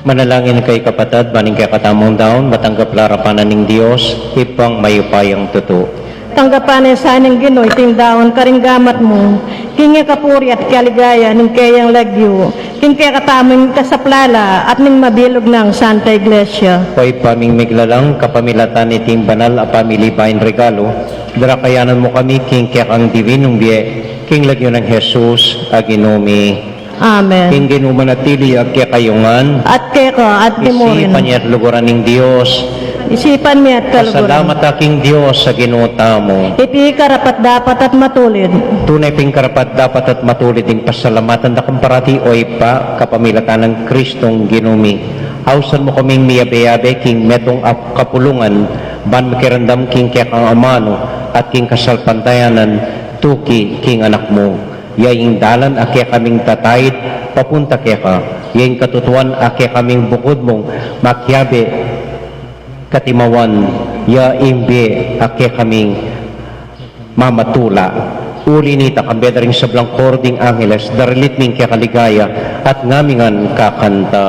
Manalangin kayu kapatad, ban ing kekatamung daun matanggap la arapan ning Dios, Ibpang mayupayang tutu. Tanggapan na sa ning Ginu iting daun karing gamat mu, king ikapuri at kaligayan ning keyang lagyu, king kekatamung kasaplalan at ning mabilug nang Santa Iglesia. O Ibpa ming miglalang, kapamilatan niting banal a pamilibayan regalu, darakayanan mu kami king kekang diwinung bie, king lagyu nang Jesus a Ginu mi. Amen. Ing Ginu manatili ya kekayu ngan. At keka, at mu rin. Isipan ya at luguran ning Dios. Isipan mi at kaluguran. Pasalamat ta king Dios a Ginu tamu. Iti karapat-dapat at matulid. Tune pin karapat-dapat at matulid ing pasalamatan da kang parati, o Ibpa, kapamilatan nang Kristong Ginu mi. Ausan mu kaming miyabe-yabe king metung a kapulungan, ban makiramdam king kekang amanu at king kasalpantayanan tuki king Anak mu. Ya ing dalan a kekaming tataid papunta keka, ya ing katutuan a kekaming bukud mung makiabe katimawan, ya ing bie a kekaming mamatula. Uli nita, kambe da ring sablang koro ding angeles, daralit mi ing keka ligaya, at ngamingan kakanta.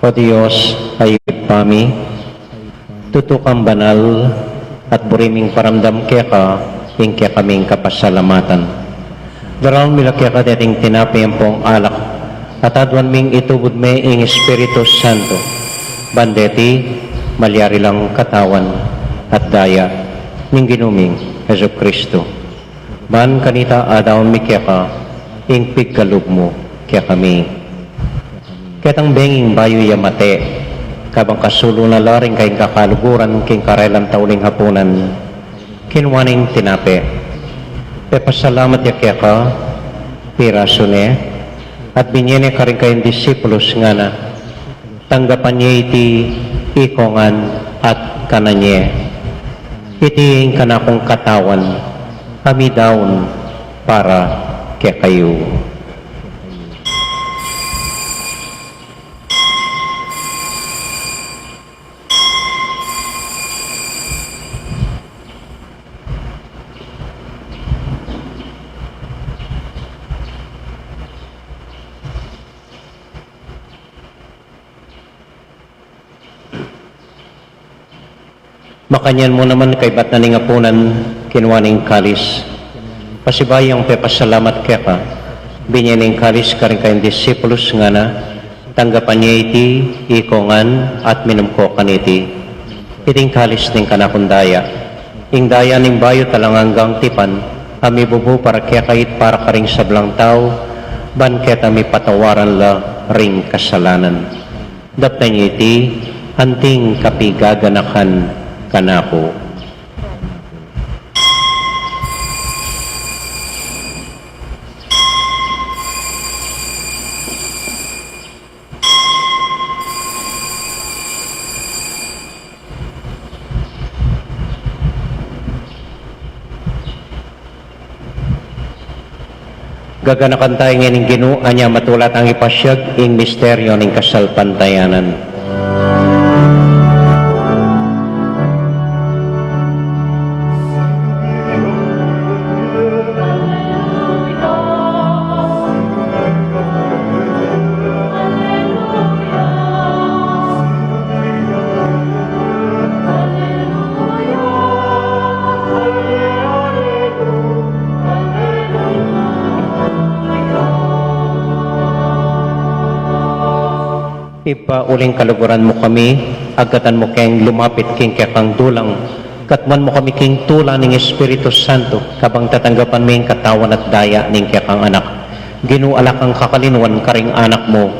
O Dios, a Ibpa mi, tutu kang banal, at buri ming paramdam keka ing kekaming kapasalamatan. Daraun mi la keka deting tinape ampong alak, at aduan ming itubud me ing Espiritu Santo, ban deti malyari lang katawan at daya ning Ginu ming Jesucristo. Ban kanita adaun mi keka ing pigkalub mu kekami. Ketang benging bayu ya mate, kabang kasulu na la ring kayang kakaluguran king karelang tauling hapunan, kinua neng tinape, pepasalamat ya keka, pirasu ne, at binye ne karing kayang disipulus, ngana: Tanggapan ye iti ikongan at kanan ye. Iti ing kanakung katawan, a midaun para kekayu. Makanyan mu naman kaybat na ning apunan, kinua ne ing kalis. Pasibayu yang pepasalamat keka, binye ne ing kalis karing kayang disipulus, ngana: Tanggapan ye iti ikongan at minum ko kaniti. Iti ing kalis ning kanakung daya, ing daya ning bayu at alang anggang tipan, a mibubu para kekayu at para karing sablang tau, ban keta mipatawaran la ring kasalanan. Daptan ye iti anting kapigaganakan kanaku. Gaganakan taya ngeni ing Ginu, anya matula tang ipasiag ing misteryu ning kasalpantayanan. Uling kaluguran mu kami, agkatan mu keng lumapit king kekang dulang, katmuan mu kami king tula ning Espiritu Santo, kabang tatanggapan mi ing katawan at daya ning kekang Anak. Ginu, ala kang kakalinuan karing anak mu.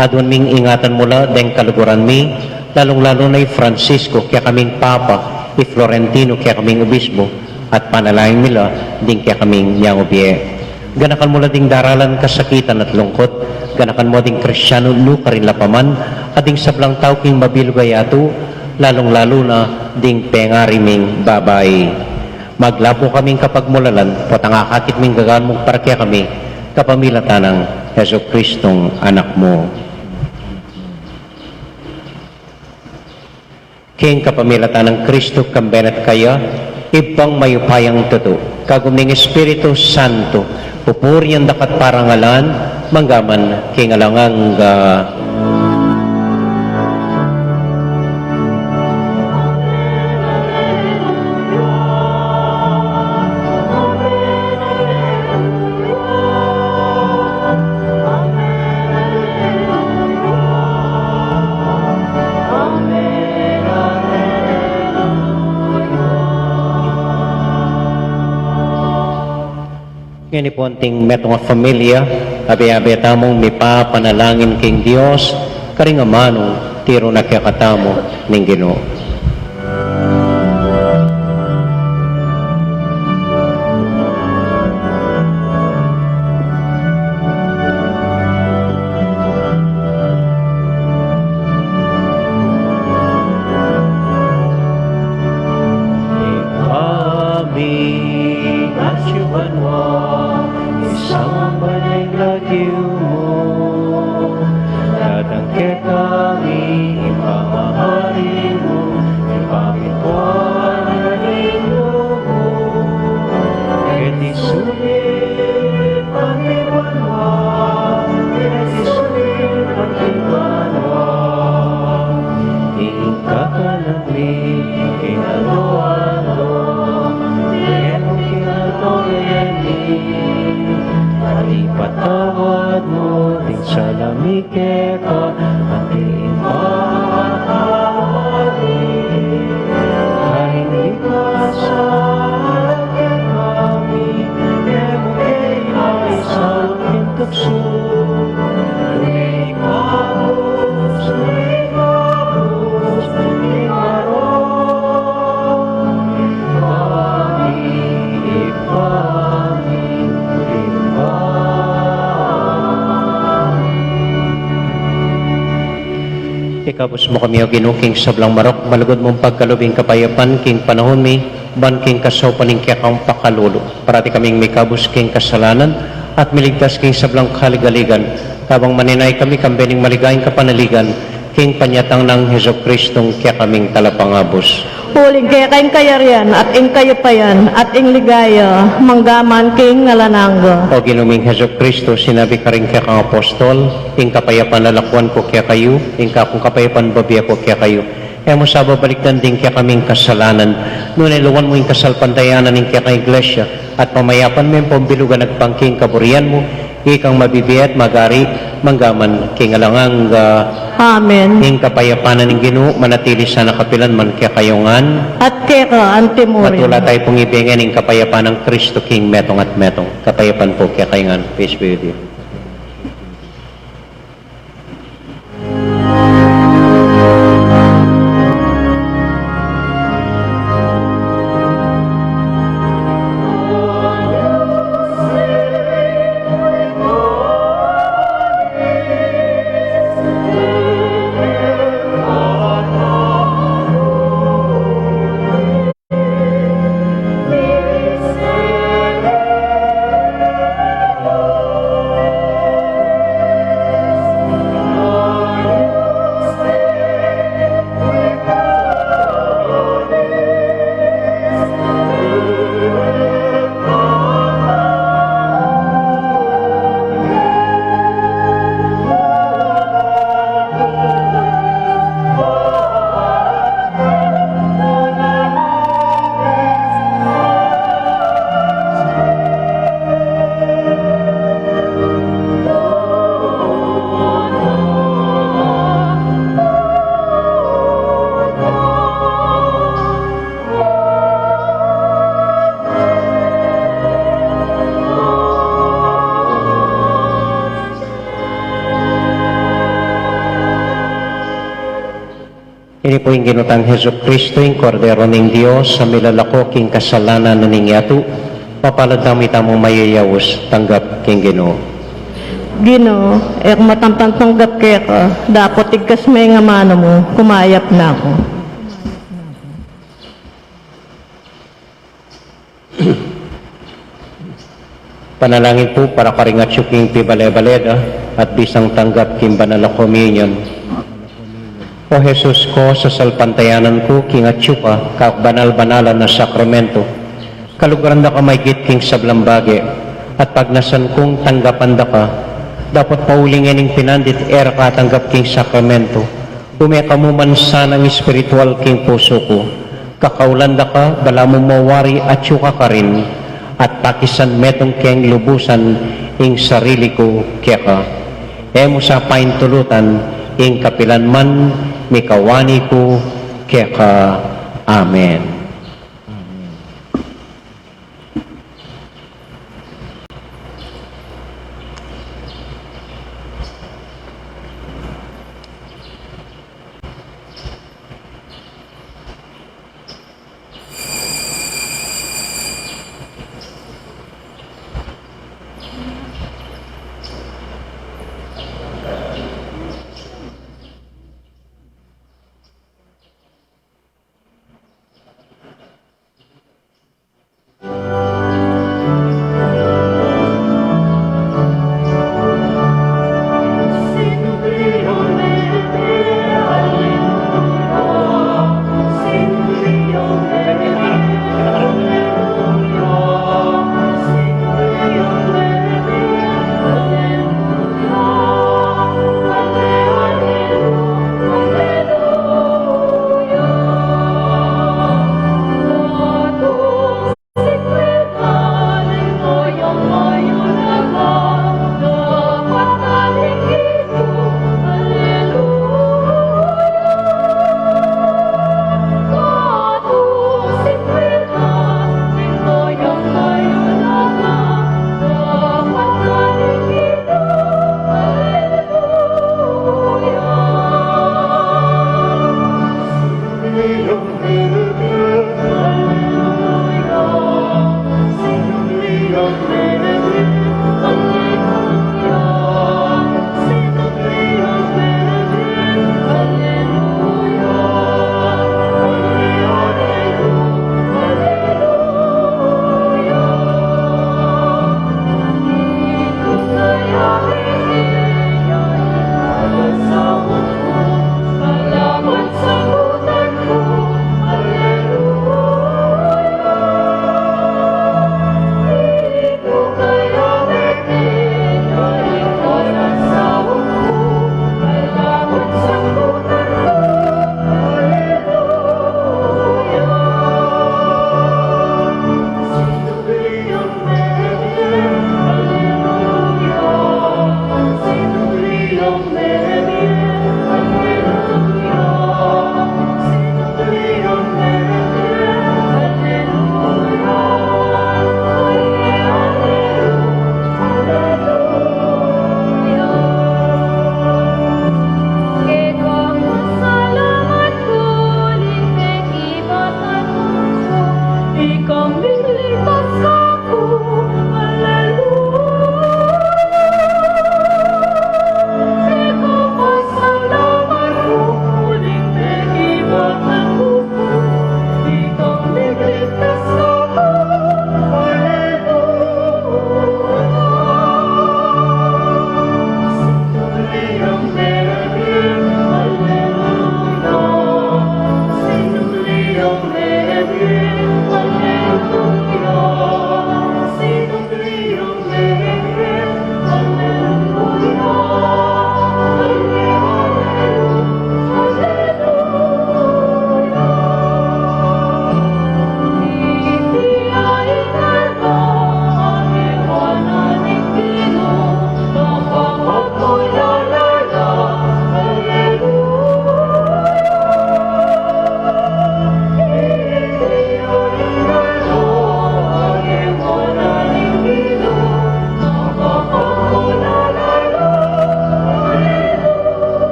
Aduan ming ingatan mu la deng kaluguran mi, lalung-lalu na i Francisco, kekaming Papa, i Florentino, kekaming Obispo, at panalangin mi la ding kekaming nyang ubie. Ganakan mu la ding daralan, kasakitan at lungkut, ganakan mu ding Kristiano nu karin la pa man, at ding sablang tau king mabilug a yatu, lalung-lalu na ding pengari ming babai. Maglapu kaming kapagmulalan, potang akakit ming gagawan mu para kekami, kapamilatan nang Jesucristong Anak mu. King kapamilatan nang Kristo, kambe na at kaya, Ibpang mayupayang tutu, kagum ning Espiritu Santo, pupurian da ka at parangalan, mangga man king alang angga. Ngeni pu, anting metung a familia, abe-abe tamung mipapanalangin king Dios, karing amanung tiru na kekatamu ning Ginu. Ibpa mi, atsu ka banua, misamban ya ing lagyu mu, datang kekami ing pamamari mu, ing pamituan ning lub mu, keti sulip anti banua, keti sulip anti banua. Ing kakanan mi king aldo-aldo, ibie mu king aldo ngeni, at ipatawad mu ding sala mi keka, anti ing pamamatawad mi karing mikasala kekami, e mu ke ibie king tuksu, nune ikabus mu kami king marok. Ibpa mi, Ibpa mi, Ibpa mi. Ikabus mu kami, O Ginu, king sablang marok, malugud mung pagkalub ing kapayapan king panaun mi, ban king kasaupan ning kekang pakalulu, parati kaming mikabus king kasalanan, at miligtas king sablang kaligaligan, kabang maninaya kami kambe ning maligayang kapanaligan, king panyatang nang Jesucristong kekaming Talapangabus. Uling keka ing kayarian, at ing kayupayan, at ing ligaya, mangga man king alang angga. O Ginu ming Jesucristo, sinabi karing kekang apostol, ing kapayapan lalakuan ku kekayu, ing kakung kapayapan bibie ku kekayu. E mu sa babalikdan ding kekaming kasalanan, nune lungwan mu ing kasalpantayanan ning kekang Iglesia, at pamayapan me ampong bilug a agpang king kaburian mu, ikang mabibie at magari, mangga man king alang angga. Amen. Ing kapayapan ning Ginu manatili sana kapilan man kekayu ngan. At keka antimurin. Matula tayu pung ibie ngan ing kapayapan nang Kristo king metung at metung. Kapayapan pu kekayu ngan. Peace be with you. Ini pu ing Ginu tang Jesucristo, ing Kordero ning Dios, a milalako king kasalanan ning yatu. Mapalad tamu itamung mayayaus tanggap king Ginu. Ginu, e ku matampan tanggap keka, dapot igkas me ing amanu mu, kumayap na ku. Panalangin pu para karing atyu king pibale-bale da at bisang tanggap king banal a komunyon. O Jesus ko, sasalpantayanan ku king atyu ka, kang banal-banalan a sakramento. Kaluguran da ka maigit king sablang bage, at pagnasan kung tanggapan da ka, dapot pauli ngening pinandit e ra ka atanggap king sakramento, ume ka mu man sanang espiritual king pusu ku. Kakaulan da ka, balamu mawari atyu ka karin, at pakisan metung keng lubusan ing sarili ku keka. E mu sa paintulutan ing kapilan man mikawani ku keka. Amen.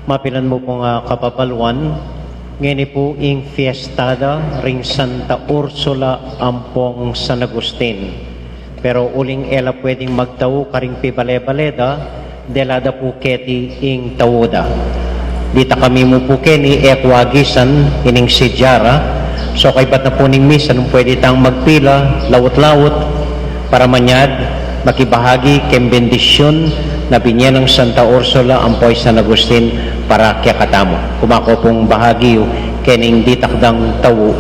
Mapilan mu pung, ah, kapapaluan, ngeni pu ing fiesta da ring Santa Ursula ampong San Agustin. Pero uling e la pweding magtau karing pibale-bale da, dela da pu keti ing tau da. Ditak kami mu pu keni e ku agisan ining sidya ra. So kaybat na pu ning misa nung pwede tang magpila, laut-laut, para manyad makibahagi keng bendisyun na binye nang Santa Ursula ampo i San Agustin para kekatamu. Kumaku pung bahagi yu kening ditak dang tau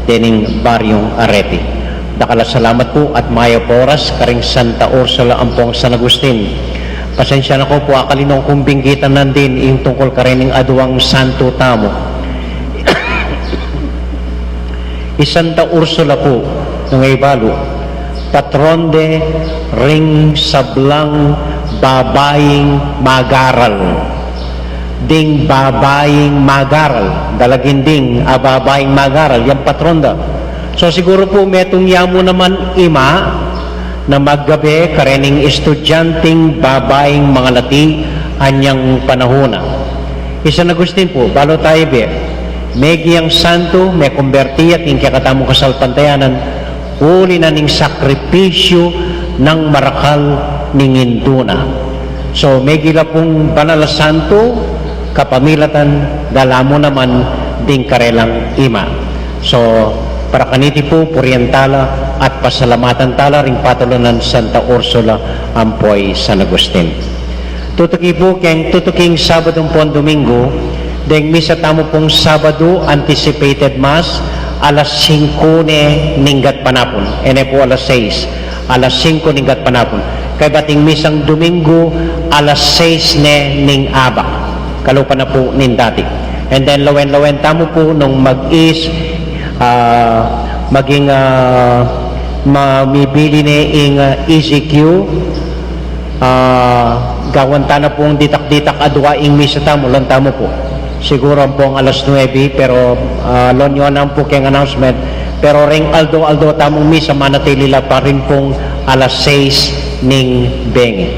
dening baryung Areti. Dakal a salamat pu at mayap a oras karing Santa Ursula ampong San Agustin. Pasensya na ku pu, akali nung kung binggitan nandin ing tungkul karening aduang santu tamu. I Santa Ursula pu, nung e balu, patron de ring sablang babaing magaral. Ding babaing magaral, dalaginding a babaing magaral, yang patron da. So siguru pu metung ya mu naman ima na maggabe karening estudyanting babaing mangalati anyang panahun na. I San Agustin pu, balu tayu be, megiang santu, mekumberti ya king kekatamung kasalpantayanan, uli na ning sakripisyu nang marakal ning indu na. So, megi la pung banal a santu, kapamilatan da la mu naman ding karelang ima. So, para kaniti pu, purian tala at pasalamatan tala ring patulunan Santa Ursula ampo i San Agustin. Tutuki pu keng tutuking Sabadu ampong Domingu, deng misa tamu pung Sabadu, anticipated Mass, alas singku ne ning gatpanapun. E ne pu alas sais, alas singku ning gatpanapun. Kaybat ing misang Domingu, alas sais ne ning abak, kalupa na pu ning dati. And then lawen-lawen tamu pu nung mag-is, ah, maging, ah, mamibili ne ing, ah, E Z Q, ah, gawan ta na pung ditak-ditak a dua ing misa tamu, lawen tamu pu. Siguru ampong alas nuebe, pero, ah, lawen yu na pu keng announcement. Pero ring aldo-aldo tamung misa manatili la pa rin pung alas sais ning bengi.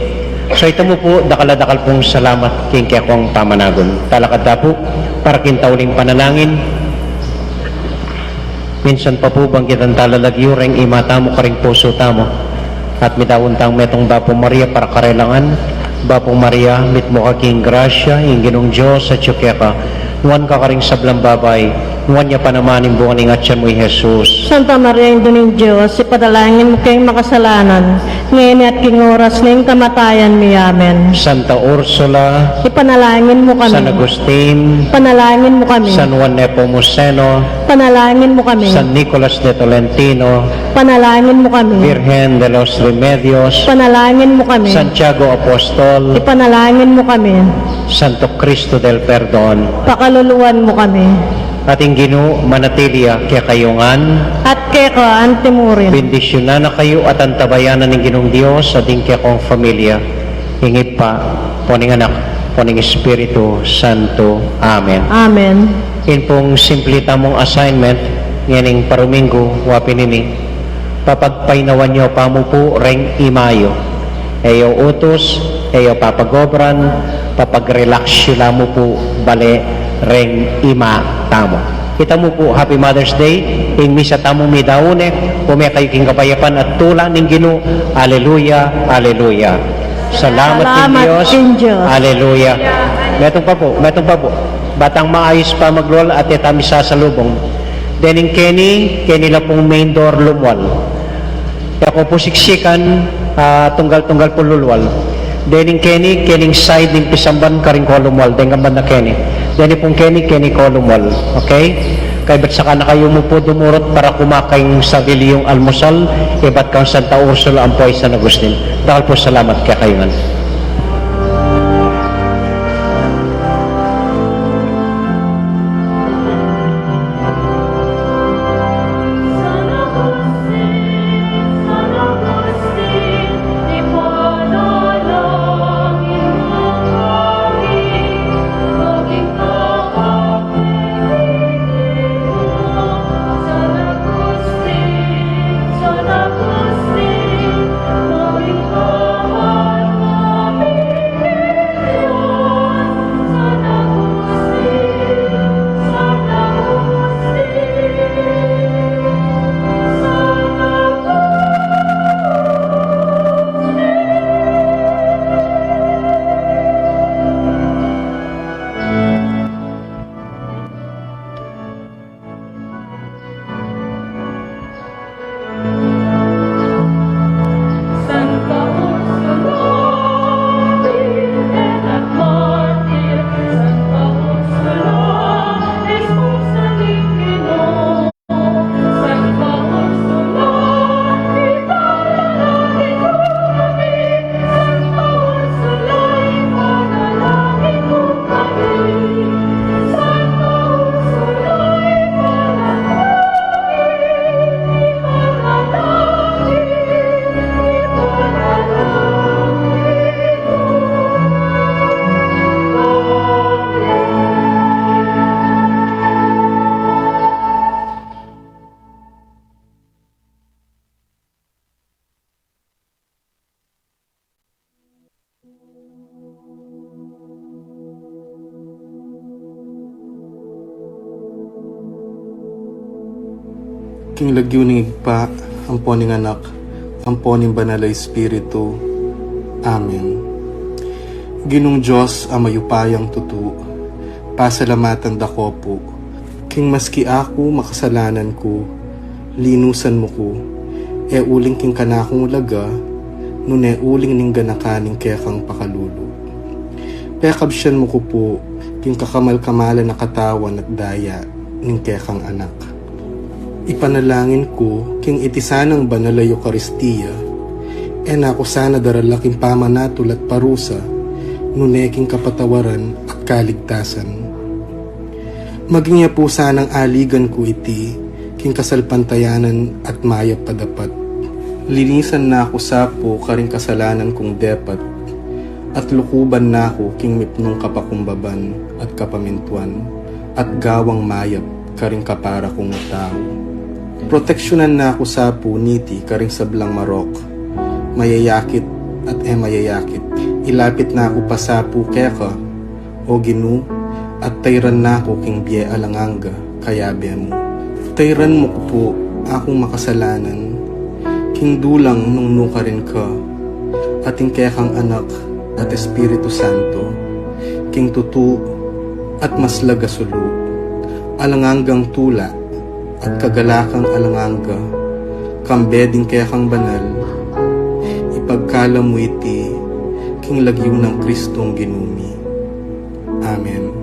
So ita mu pu, dakal a dakal pung salamat king kekong pamanagun. Talakad ta pu para king tauling panalangin. Minsan pa pu, banggitan tala lagyu reng ima tamu karing pusu tamu. At midaun tang metung Bapu Maria para karelang ngan. Bapu Maria, mitmu ka king grasya, ing Ginung Dios atyu keka. Nuan ka karing sablang babai, nuan ya pa naman ing bunga ning atyan mu, i Jesus. Santa Maria, Indu ning Dios, ipanalangin mu keng makasalanan, ngeni at king oras ning kamatayan mi. Amen. Santa Ursula, ipanalangin mu kami. San Agustin, ipanalangin mu kami. San Juan Nepomuceno, ipanalangin mu kami. San Nicolas de Tolentino, ipanalangin mu kami. Virgen de los Remedios, ipanalangin mu kami. Santiago Apostol, ipanalangin mu kami. Santo Cristo del Perdon, pakaluluan mu kami. At ing Ginu manatili ya kekayu ngan. At keka anti mu rin. Bendisyunan na kayu at antabayanan ning Ginung Dios at ing kekong familia, ing Ibpa, ampo ning Anak, ampo ning Espiritu Santo. Amen. Amen. Ing pung simple tamung assignment ngening paruminggu, wa pin ini, papagpainawan yu pa mu pu reng ima yu. E yu utus, e yu papagobran, papag-relax yu la mu pu bale reng ima tamu. Ita mu pu, Happy Mother's Day, ing misa tamu midaun ne, ume kayu king kapayapan at tula ning Ginu. Aleluya, aleluya. Salamat king Dios. King Dios. Aleluya. Metung pa pu, metung pa pu. Batang maayus pa maglual at e ta misasalubung. Dening keni, keni la pung main door lumual. E ku pu siksikan, ah, tunggal-tunggal pu lulual. Dening keni, kening side ning pisamban karin ko lumual, deng kamban na keni. Deni pung keni, keni ko lumual. Okay? Kaybat saka na kayu mu pu dumurut para kumain king sarili yung almusal, ibat kang Santa Ursula ampo i San Agustin. Dakal pu salamat kekayu ngan. King lagyu ning Ibpa, ampo ning Anak, ampo ning Banal a Espiritu. Amen. Ginung Dios a mayupayang tutu, pasalamatan da ka pu, king maski aku makasalanan ku, linusan mu ku, e uling king kanakung ulaga, nune uling ning ganakan ning kekang pakalulu. Pekabsian mu ku pu, king kakamal-kamalan a katawan at daya ning kekang Anak. Ipanalangin ku, king iti sanang banal a Eukaristia, e na ku sana darala king pamanatul at parusa, nune king kapatawaran at kaligtasan. Maging ya pu sanang aligan ku iti, king kasalpantayanan at mayap a dapat. Linisan na ku sa pu karing kasalanan kung depat, at lukuban na ku king mipnung kapakumbaban at kapamintuan, at gawang mayap karing kapara kung tau. Proteksyunan na ku sa pu niti karing sablang marok, mayayakit at e mayayakit. Ilapit na ku pa sa pu keka, O Ginu, at tayran na ku king bie alang angga, kayabe mu. Tayran mu ku pu akung makasalanan, king dulang nung nukarin ka, at ing kekang Anak at Espiritu Santo, king tutu at maslag a sulu, alang anggang tula at kagalakang alang angga, kambe ding kekang banal, ipagkalub mu iti king lagyu nang Kristong Ginu mi. Amen.